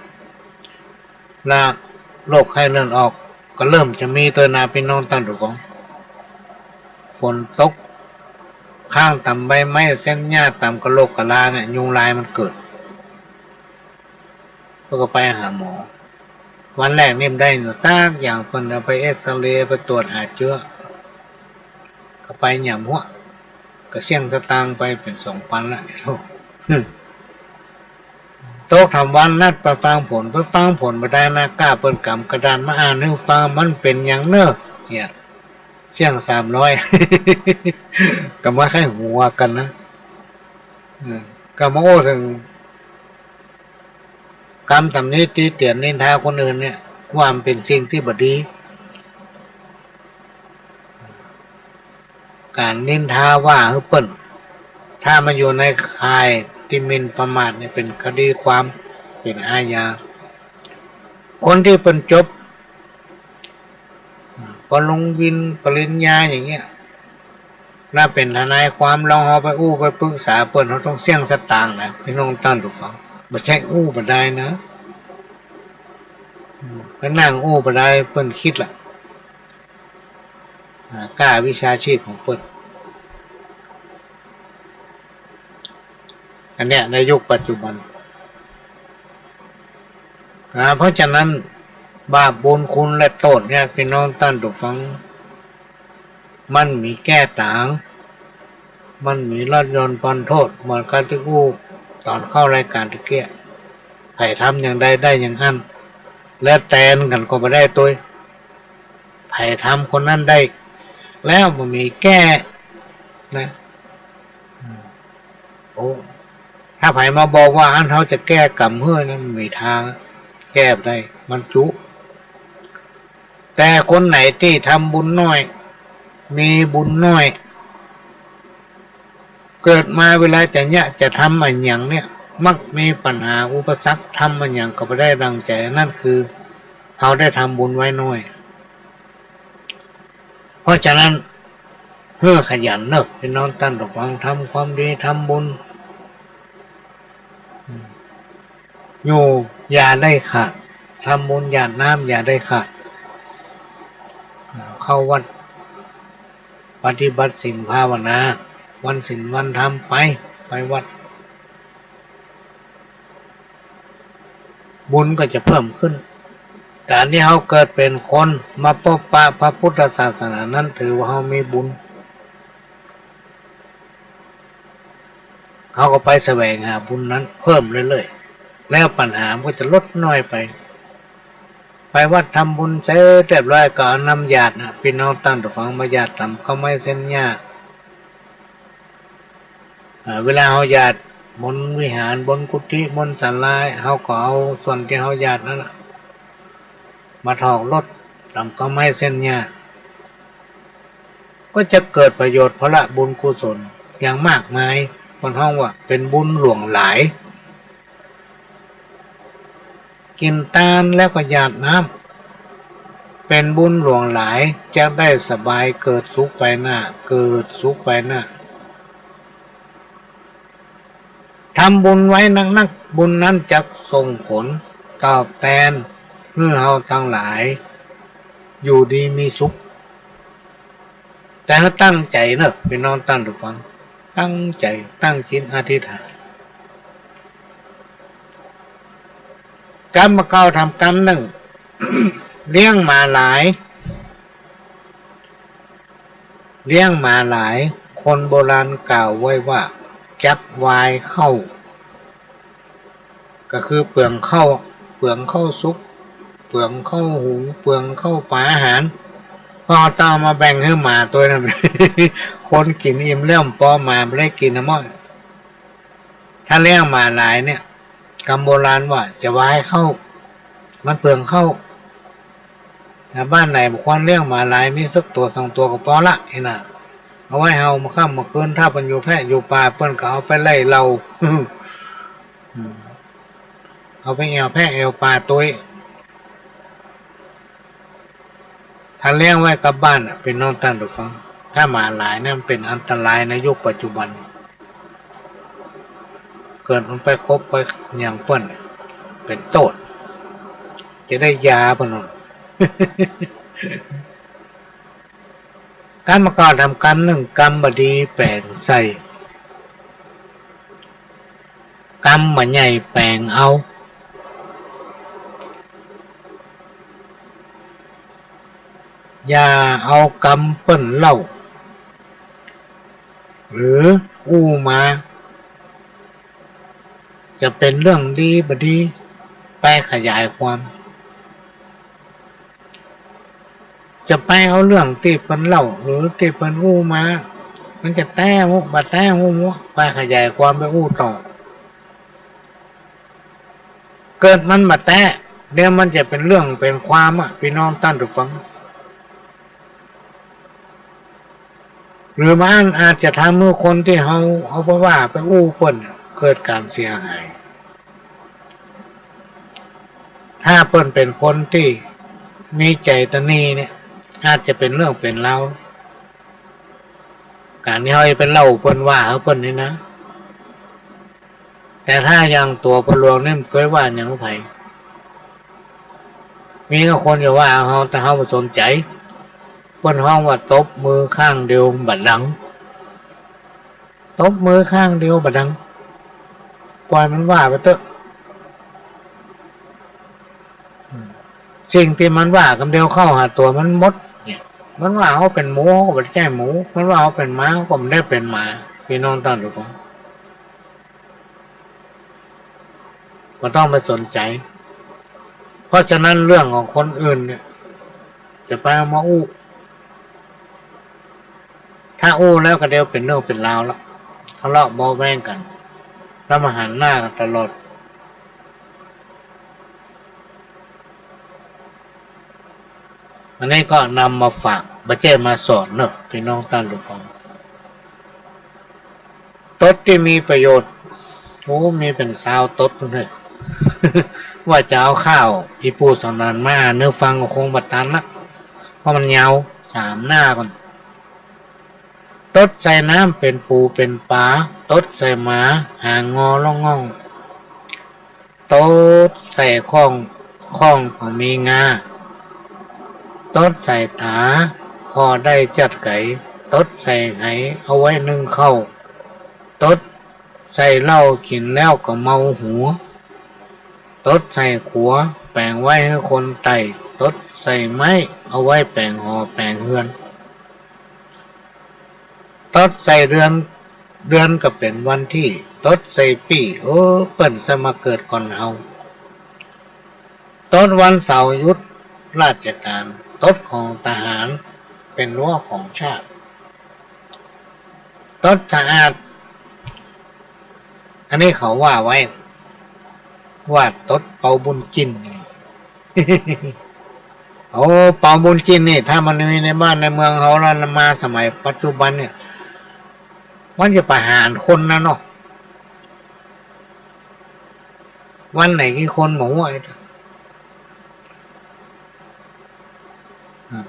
และโรคไข้เลือดออกก็เริ่มจะมีตวยนา ปี้น้องต้านฟัง ฝนตก ค้างต๋ามใบไม้ เส้นหญ้า ต๋ามกะโหลกกะลาเนี่ย ยุงลายมันเกิด เปิ้นก็ไปหาหมอ วันแรกนี่บ่ได้หยังสักอย่าง เปิ้นเอาไปเอกซเรย์ ไปตรวจหาเจื้อ ก็ไปหยามหัว ก็เสี้ยงสตางค์ไปเป๋นสองปันละ ตกถามวันนัดไปฟังผล ไปฟังผลบ่ได้นะ ก้าเปิ้นกำกระดานมาอ่านหื้อฟัง มันเป๋นหยังเน่อ เนี่ย เสี้ยงสามร้อย ก็มาใค่หัวกั๋นนะ อืม ก็มาอู้เถิง กำตำหนิติเตียนนินทาคนอื่นเนี่ย ว่ามันเป๋นสิ่งตี้บ่ดี ก๋านนินทาว่าหื้อเปิ้น ถ้ามันอยู่ในข่ายตี้หมิ่นประมาทเนี่ย เป๋นคดีความ เป๋นอาญา คนตี้เปิ้นจบ ปริญญา ปริญญาอย่างเงี้ย ถ้าเป๋นทนายความ ลองเฮาไปอู้ไปปรึกษาเปิ้น เฮาต้องเสี้ยงสตางค์นะ ปี้น้องต้านฟัง บ่ใจ้อู้บ่ได้นะ อืม ไปนั่งอู้บ่ได้ เปิ้นคิดละ อ่า ก้าวิชาชีพของเปิ้น อันเนี้ยในยุคปัจจุบัน อ่า เพราะฉะนั้น บาปบุญคุณและโต้ษเนี่ย ปี้น้องต้านฟัง มันมีแก้ต่าง มันมีลดหย่อนผ่อนโต้ษ เหมือนกับตี้อู้ต๋อนเข้ารายก๋านตะเกียะ ใผทำอย่างใดได้อย่างอั้น และแตนกั๋นก็บ่ได้ตวย ใผทำคนนั้นได้ แล้วบ่มีแก้นะ อืม โอ้ ถ้าใผมาบอกว่าอันเฮาจะแก้กรรมหื้อนั้น บ่มีตาง แก้บ่ได้ มันจุ แต่คนไหนตี้ทำบุญน้อย มีบุญน้อย เกิดมาเวลาจะเยียะจะทำอะหยังเนี่ย มักมีปัญหาอุปสรรค ทำอะหยังก็บ่ได้ดังใจ๋ นั่นคือเฮาได้ทำบุญไว้น้อย เพราะฉะนั้น หื้อขยันเน่อ ปี้น้องต้านฟัง ทำความดี ทำบุญ อืม อยู่อย่าได้ขาด ทำบุญหยาดน้ำอย่าได้ขาด อ่า เข้าวัด ปฏิบัติศีลภาวนา วันศีลวันธรรมไป ไปวัด บุญก็จะเพิ่มขึ้น ก๋านตี้เฮาเกิดเป๋นคนมาปบปะพระพุทธศาสนานั้น ถือว่าเฮามีบุญ เฮาก็ไปแสวงหาบุญนั้นเพิ่มเรื่อยๆ แล้วปัญหามันก็จะลดน้อยไป ไปวัดทำบุญเสร็จเรียบร้อยก็เอาน้ำหยาดนะ ปี้น้องต้านผู้ฟัง มาหยาดต๋ามเก๊าไม้เส้นหญ้า เอ่อ เวลาเฮาหยาดบนวิหาร บนกุฏิ บนศาลา เฮาก็เอาส่วนตี้เฮาหยาดนั้นน่ะ มาถอกลดต๋ามเก๊าไม้เส้นหญ้า ก็จะเกิดประโยชน์ผละบุญกุศลอย่างมากมาย เปิ้นฮ้องว่าเป๋นบุญหลวงหลาย กิ๋นตานแล้วก็หยาดน้ำ เป๋นบุญหลวงหลาย จะได้สบาย เกิดสุขไปหน้า เกิดสุขไปหน้า ทำบุญไว้นักๆ บุญนั้นจะส่งผลตอบแตนหื้อเฮาตังหลายอยู่ดีมีสุข แต่เฮาตั้งใจ๋เนาะ ปี้น้องต้านผู้ฟัง ตั้งใจ๋ ตั้งจิตอธิษฐาน กำบ่าเก่าทำกำนึ่ง เลี้ยงหมาหลาย เลี้ยงหมาหลาย คนโบราณกล่าวไว้ว่า จับวายข้าว ก็คือเปลืองข้าว เปลืองข้าวสุก เปลืองข้าวหุง เปลืองข้าวป๋าอาหาร พอเอามาแบ่งหื้อหมาตวยนั้น คนกิ๋นอิ่มแล้วบ่ปอ หมาบ่ได้กิ๋นนะเมาะ ถ้าเลี้ยงหมาหลายเนี่ย กำโบราณว่าจะวายข้าว มันเปลืองข้าว นะ บ้านไหนบ่ควรเลี้ยงหมาหลาย มีสักตั๋วสองตั๋วก็ปอละ อี้น่ะ เอาไว้เฮาเมื่อค่ำเมื่อคืน ถ้าเปิ้นอยู่แพะอยู่ป่า เปิ้นก็เอาไปไล่เหล่า อืม เอาไปแอ่วแพะแอ่วป่าตวย ถ้าเลี้ยงไว้กับบ้านน่ะ ปี้น้องต้านผู้ฟัง ถ้าหมาหลายเนี่ยมันเป๋นอันตรายในยุคปัจจุบัน เกิดมันไปคบไปหยังเปิ้น เป๋นโต้ษ จะได้ยาเปิ้นโน่น กำบ่าเก่าทำกำนึ่ง กำบ่าดีแป๋งใส่ กำบ่าใหญ่แป๋งเอา อย่าเอากำเปิ้นเล่า หรืออู้มา จะเป๋นเรื่องดีบ่ดี ไปขยายความ จะไปเอาเรื่องตี้เปิ้นเล่า หรือตี้เปิ้นอู้มา มันจะแต๊ฮู้ บ่แต๊ฮู้ ไปขยายความไปอู้ต่อ เกิดมันบ่แต๊ เดี๋ยวมันจะเป๋นเรื่องเป๋นความอะ ปี้น้องต้านผู้ฟัง หรือมันอาจจะทำหื้อคนตี้เฮาเอาไปว่าไปอู้เปิ้นเกิดก๋านเสียหาย ถ้าเปิ้นเป๋นคนตี้มีใจ๋ตระหนี่เนี่ย อาจจะเป๋นเรื่องเป๋นราว ก๋านตี้เฮาไปเล่าเปิ้นว่าหื้อเปิ้นนี่นะ แต่ถ้าอย่างตั๋วพ่อหลวงนี่บ่เกยว่าหยังหื้อใผ มีแต่คนจะว่าเฮา แต่เฮาบ่สนใจ๋ เปิ้นฮ้องว่าตบมือข้างเดียวบ่ดัง ตบมือข้างเดียวบ่ดัง ป่อยมันว่าไปเต๊อะ สิ่งตี้มันว่ากำเดียวเข้าหาตั๋วมันหมดเนี่ย มันว่าเฮาเป๋นหมู เฮาก็บ่ใจ้หมู มันว่าเฮาเป๋นหมา เฮาก็บ่ได้เป๋นหมา ปี้น้องต้านผู้ฟัง บ่ต้องไปสนใจ๋ เพราะฉะนั้นเรื่องของคนอื่นเนี่ย จะไปเอามาอู้ ถ้าอู้แล้วก็เดี๋ยวเป๋นเรื่องเป๋นราวละ ทะเลาะเบาะแว้งกั๋น แล้วมาหันหน้ากั๋นตลอด อันนี้ก็นำมาฝาก บ่ใจ้มาสอนเนาะ ปี้น้องต้านผู้ฟัง ตดตี้มีประโยชน์ โอ้ มีเป๋นซาวตดพุ้นเน่อ ว่าจะเอาข่าวอี่ปู่สำราญมาอ่านหื้อฟังก็คงบ่ตันละ เพราะมันยาว สามหน้าก่อน ตดใส่น้ำเป๋นปูเป๋นป๋า ตดใส่หมาหางงอล่องง่อง ตดใส่ข้อง ข้องบ่มีงา ตดใส่ต๋า ผ่อได้จัดไก๋ ตดใส่ไหเอาไว้นึ่งข้าว ตดใส่เหล้ากิ๋นแล้วก็เมาหัว ต ตดใส่ขัว แป๋งไว้หื้อคนไต่ ตดใส่ไม้ เอาไว้แป๋งหอแป๋งเฮือน ตดใส่เดือน เดือนก็เป๋นวันตี้ ตดใส่ปี้ โอ้ เปิ้นจะมาเกิดก่อนเฮา ตดวันเสาร์หยุดราชก๋าน ตดของทหาร เป๋นรั้วของชาติ ตดสะอาด อันนี้เขาว่าไว้ ว่าตดเปาบุญจิน โอ้ เปาบุญจินนี่ ถ้ามันมีในบ้านในเมืองเฮาแล้ว มาสมัยปัจจุบันเนี่ย มันจะประหารคนนะเนาะ วันไหนกี่คนบ่ฮู้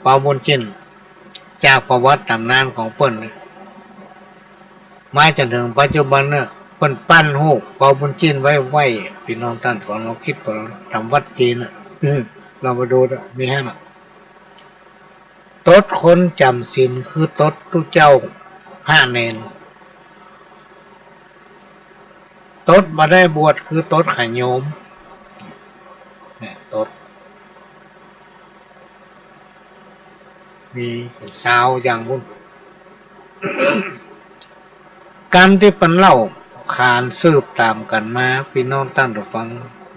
เปาบุญจิน จากประวัติต๋ำนานของเปิ้นเนี่ย มาจ๋นเถิงปัจจุบันเนี่ย เปิ้นปั้นฮูปเปาบุญจินไว้ไหว้ ปี้น้องต้านฟัง ลองกึ๊ดไป ต๋ามวัดจีนน่ะ อืม ลองไปดูเถอะ มีหั้นน่ะ ตดคนจ๋ำศีลคือตดตุ๊เจ้าพระเณร ตดบ่ได้บวชคือตดขะโยม เนี่ย ตด มีเป๋นซาวอย่างปู้น กำตี้เปิ้นเล่าขานสืบต๋ามกั๋นมา ปี้น้องต้านฟัง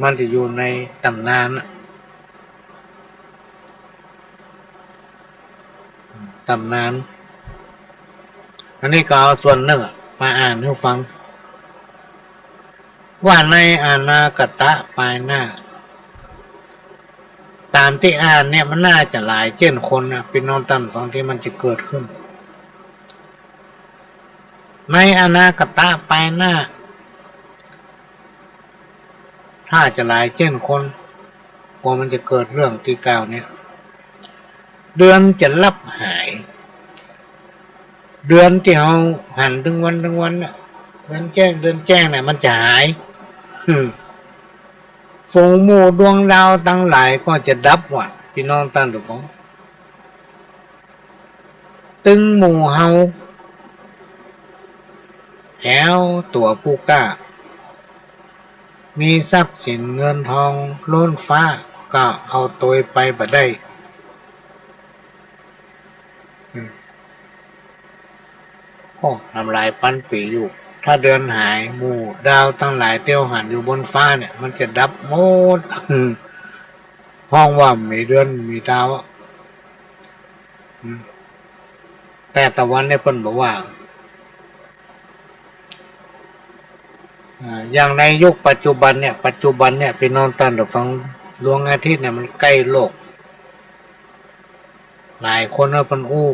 มันจะอยู่ในต๋ำนานน่ะ ต๋ำนาน อันนี้ก็เอาส่วนนึ่งอะมาอ่านหื้อฟัง ว่าในอนาคตปายหน้า ต๋ามตี้อ่านเนี่ยมันน่าจะหลายเจ้นคนนะ ปี้น้องต้านฟัง ตี้มันจะเกิดขึ้น ในอนาคตปายหน้า ถ้าจะหลายเจ้นคน ว่ามันจะเกิดเรื่องตี้กล่าวเนี่ย เดือนจะลับหาย เดือนตี้เฮาหันตึงวันตึงวันน่ะ เดือนแจ้ง เดือนแจ้งน่ะ มันจะหาย ฝูงหมู่ดวงดาวตังหลายก็จะดับว่ะ ปี้น้องต้านฟัง ตึงหมู่เฮา แถวตั๋วผู้กล้า มีทรัพย์สินเงินทองล้นฟ้า ก็เอาตวยไปบ่ได้ อืม โอ้ นำหลายปันปี๋อยู่ ถ้าเดือนหาย หมู่ดาวตังหลายตี้เฮาหันอยู่บนฟ้าเนี่ย มันจะดับหมด ฮ้องว่าบ่มีเดือนบ่มีดาวอะ อืม แต่ตะวันเนี่ยเปิ้นบ่ว่า อ่า อย่างในยุคปัจจุบันเนี่ย ปัจจุบันเนี่ย ปี้น้องต้านฟัง ดวงอาทิตย์เนี่ยมันใก้โลก หลายคนว่าเปิ้นอู้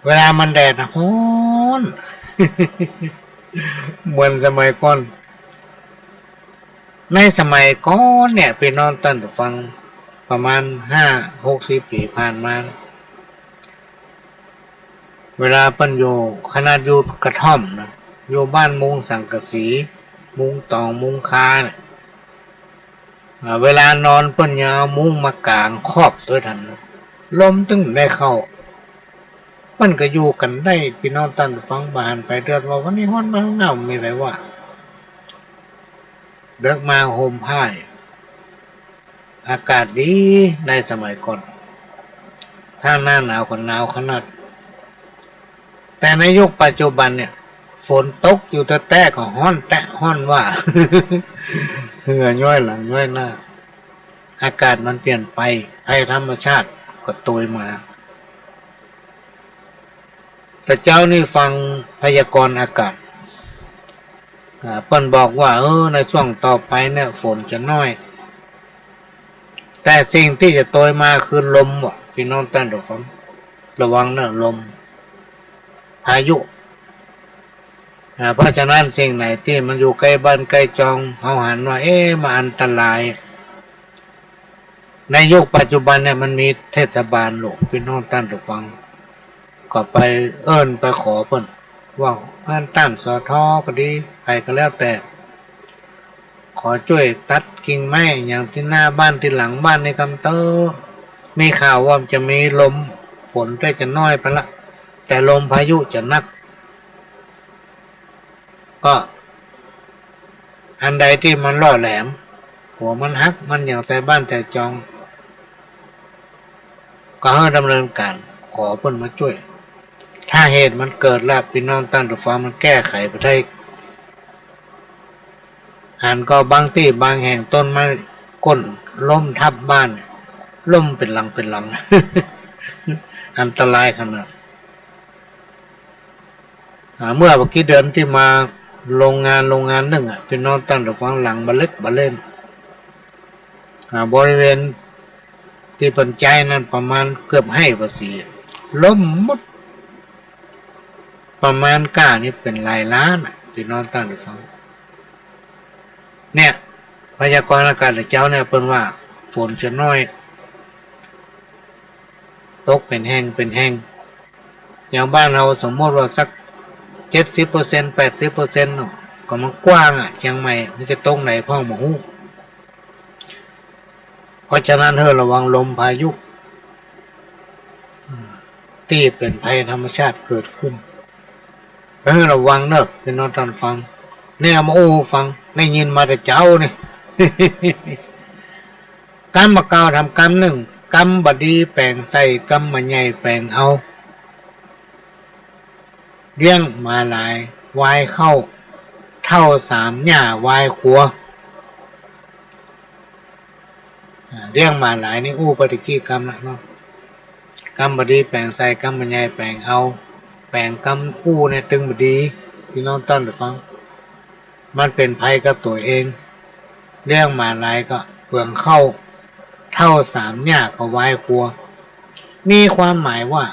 เวลามันแดดน่ะฮ้อน เหมือนสมัยก่อน ในสมัยก่อนเนี่ย ปี้น้องต้านฟัง ประมาณห้าหกสิบปี๋ผ่านมา เวลาเปิ้นอยู่ ขนาดอยู่กระท่อมนะ อยู่บ้านมุงสังกะสี มุงตอง มุงคาเนี่ย อ่า เวลานอนเปิ้นยังเอามุ้งมากางครอบตวยตัน ลมตึงได้เข้า เปิ้นก็อยู่กั๋นได้ ปี้น้องต้านฟัง บ่หันใผเดือดว่าวันนี้ฮ้อนบ่เหงา บ่มีใผว่า เดิ็กมาห่มผ้า อากาศดีในสมัยก่อน ถ้าหน้าหนาวก็หนาวขนาด แต่ในยุคปัจจุบันเนี่ย ฝนตกอยู่แต๊ๆ ก็ฮ้อนแต๊ฮ้อนว่า เหงื่อย้อยหลังย้อยหน้า อากาศมันเปลี่ยนไป ภัยธรรมชาติก็ตวยมา แต่เจ๊านี่ฟังพยากรณ์อากาศ อ่า เปิ้นบอกว่า เออ ในช่วงต่อไปเนี่ย ฝนจะน้อย แต่สิ่งตี้จะตวยมาคือลมว่ะ ปี้น้องต้านฟัง ระวังเน่อลม พายุ อ่า เพราะฉะนั้นสิ่งไหนตี้มันอยู่ใก้บ้านใก้จอง เฮาหันว่า เอ๊ะ มันอันตราย ในยุคปัจจุบันเนี่ยมันมีเทศบาลลูก ปี้น้องต้านฟัง ก็ไปเอิ้นไปขอเปิ้น ว่า เอิ้นต้าน สท ก็ดี ใผก็แล้วแต่ ขอจ้วยตัดกิ่งไม้อย่างตี้หน้าบ้านตี้หลังบ้านนี่กำเต๊อะ มีข่าวว่ามันจะมีลม ฝนก็จะน้อยไปละ แต่ลมพายุจะนัก ก็ อันใดตี้มันล่อแหลม หัวมันหัก มันหยั่งใส่บ้านใส่จอง ก็หื้อดำเนินก๋าน ขอเปิ้นมาจ้วย ถ้าเหตุมันเกิดแล้ว ปี้น้องต้านผู้ฟัง มันแก้ไขบ่ได้ หันก่อบางตี้บางแห่ง ต้นไม้โค่นล้มทับบ้าน ล้มเป๋นหลังเป๋นหลัง อันตรายขนาด อ่า เมื่อบ่ากี้เดือนตี้มา โรงงาน โรงงานนึ่งอะ ปี้น้องต้านผู้ฟัง หลังบ่าเล็กบ่าเล่น อ่า บริเวณตี้เปิ้นใจ๊นั้นประมาณเกือบไฮ่ภาษี ล้มหมด ประมาณก้านี่เป๋นหลายล้านอะ ปี้น้องต้านผู้ฟัง เนี่ย พยากรณ์อากาศแต่เจ๊าเนี่ย เปิ้นว่าฝนจะน้อย ตกเป๋นแห่งเป๋นแห่ง อย่างบ้านเฮาสมมุติว่าสักเจ็ดสิบเปอร์เซ็นต์ แปดสิบเปอร์เซ็นต์ เนาะ ก็มันกว้างอะ เจียงใหม่ มันจะตกไหนพ่องบ่ฮู้ เพราะฉะนั้นหื้อระวังลมพายุ ตี้เป๋นภัยธรรมชาติเกิดขึ้น หื้อระวังเน่อ ปี้น้องต้านฟัง เนี่ย เอามาอู้ฟัง ได้ยินมาแต่เจ๊านี่ กำบ่าเก่าทำกำนึ่ง กำบ่าดีแป๋งใส่ กำบ่าใหญ่แป๋งเอา เลี้ยงหมาหลายวายเข้า เฒ่าสามหญ้าวายขัว อ่า เลี้ยงหมาหลายนี่อู้ไปตะกี้กำละเนาะ กำบ่าดีแป๋งใส่ กำบ่าใหญ่แป๋งเอา แป๋งกำอู้เนี่ยตึงบ่าดี ปี้น้องต้านผู้ฟัง มันเป๋นภัยกับตั๋วเอง เลี้ยงหมาหลายก็เปลืองเข้า เฒ่าสามหญ้าก็วายขัว มีความหมายว่า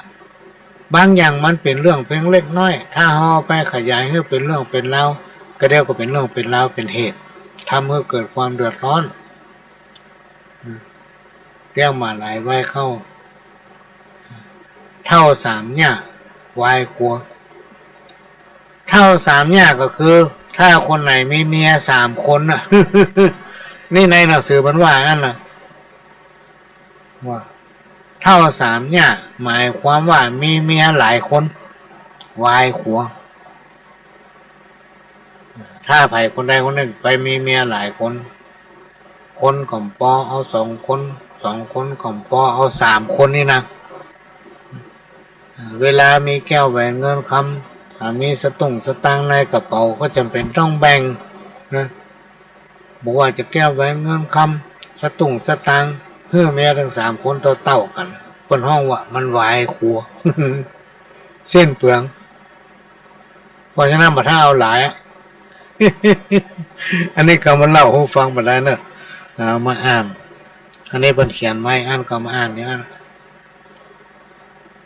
บางอย่างมันเป๋นเรื่องเพียงเล็กน้อย ถ้าเฮาเอาไปขยายหื้อเป๋นเรื่องเป๋นราว ก็เดี๋ยวก็เป๋นเรื่องเป๋นราว เป๋นเหตุ ทำหื้อเกิดความเดือดร้อน เลี้ยงหมาหลายวายเข้า เฒ่าสามหญ้าวายขัว เฒ่าสามหญ้าก็คือ ถ้าคนไหนมีเมียสามคนน่ะ นี่ในหนังสือมันว่างั้นน่ะ ว่า เฒ่าสามหญ้า หมายความว่ามีเมียหลายคน วายขัว ถ้าใผคนใดคนนึ่งไปมีเมียหลายคน คนก็บ่ปอเอาสองคน สองคนก็บ่ปอเอาสามคนนี่นะ อ่า เวลามีแก้วแหวนเงินคำ อ่า มีสตุ้งสตางค์ในกระเป๋าก็จ๋ำเป๋นต้องแบ่งนะ บ่ว่าจะแก้วแหวนเงินคำ สตุ้งสตางค์ หื้อเมียตึงสามคนเต้าๆ กั๋น เปิ้นฮ้องว่ามันวายขัว สิ้นเปลือง เพราะฉะนั้นบ่าถ้าเอาหลายอะ อันนี้ก็มาเล่าหื้อฟังบ่ได้เนอะ เอามาอ่าน อันนี้เปิ้นเขียนไว้ อั้นก็มาอ่านอย่างนั้น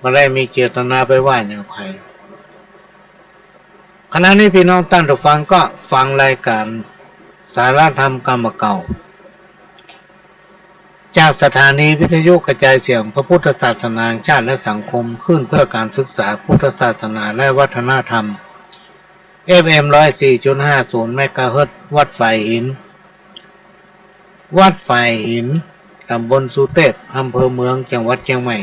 บ่ได้มีเจตนาไปว่าหยังใผ ขณะนี้ปี้น้องต้านผู้ฟังก็ฟังรายการสาระธรรมกำบ่าเก่า จากสถานีวิทยุกระจายเสียงพระพุทธศาสนาแห่งชาติและสังคม คลื่นเพื่อการศึกษาพุทธศาสนาและวัฒนธรรม เอฟเอ็ม ร้อยสี่จุดห้าศูนย์ เมกะเฮิรตซ์ วัดฝายหิน วัดฝายหิน ตำบลสุเตพ อำเภอเมือง จังหวัดเจียงใหม่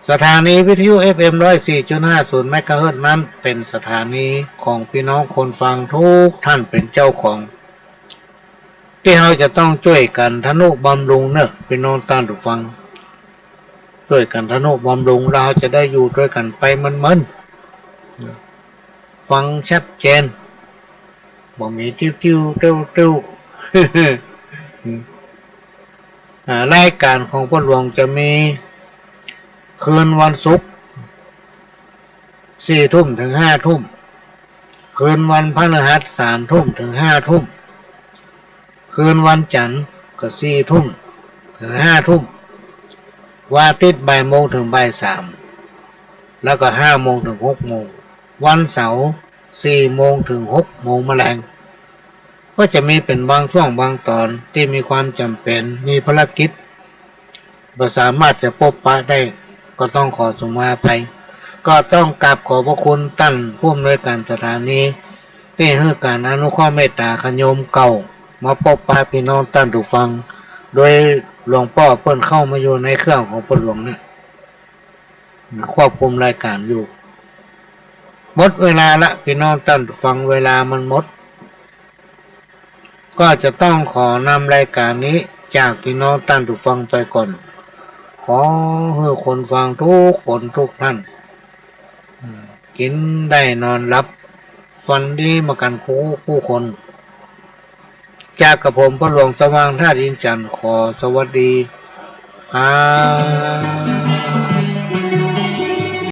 สถานีวิทยุ เอฟเอ็ม ร้อยสี่จุดห้าศูนย์ เมกะเฮิรตซ์นั้น เป๋นสถานีของปี้น้องคนฟังทุกท่านเป๋นเจ้าของ ตี้เฮาจะต้องจ้วยกั๋นทะนุบำรุงเนอะ ปี้น้องต้านผู้ฟัง จ้วยกั๋นทะนุบำรุง แล้วเฮาจะได้อยู่ตวยกั๋นไปเมินๆ ฟังชัดเจน บ่มีติ้วๆ เตี้ยวๆ อ่า รายการของป้อหลวงจะมีคืนวันศุกร์ สี่ทุ่มถึงห้าทุ่ม คืนวันพฤหัส สามทุ่มถึงห้าทุ่ม คืนวันจันทร์ก็สี่ทุ่มถึงห้าทุ่ม วันอาทิตย์บ่ายโมงถึงบ่ายสาม แล้วก็ห้าโมงถึงหกโมง วันเสาร์สี่โมงถึงหกโมงแมลง ก็จะมีเป๋นบางช่วงบางตอนตี้มีความจ๋ำเป๋น มีภารกิจ บ่สามารถจะปบปะได้ ก็ต้องขอสุมาอภัย ก็ต้องกราบขอบพระคุณต้านผู้อำนวยการสถานี ตี้หื้อก๋านอนุเคราะห์เมตต๋าขะโยมเก่า มาปบปะปี้น้องต้านผู้ฟัง โดยหลวงป้อเปิ้นเข้ามาอยู่ในเครื่องของป้อหลวงเนี่ย ควบคุมรายการอยู่ หมดเวลาละ ปี้น้องต้านผู้ฟัง เวลามันหมด ก็จะต้องขอนำรายการนี้จากพี่น้องต้านผู้ฟังไปก่อน ขอหื้อคนฟังทุกคนทุกท่าน อืม กิ๋นได้นอนหลับ ฝันดีมากั๋นกู้กู้คน จากกระผมพ่อหลวงสว่างธาตุอินทร์จันทร์ ขอสวัสดีครับ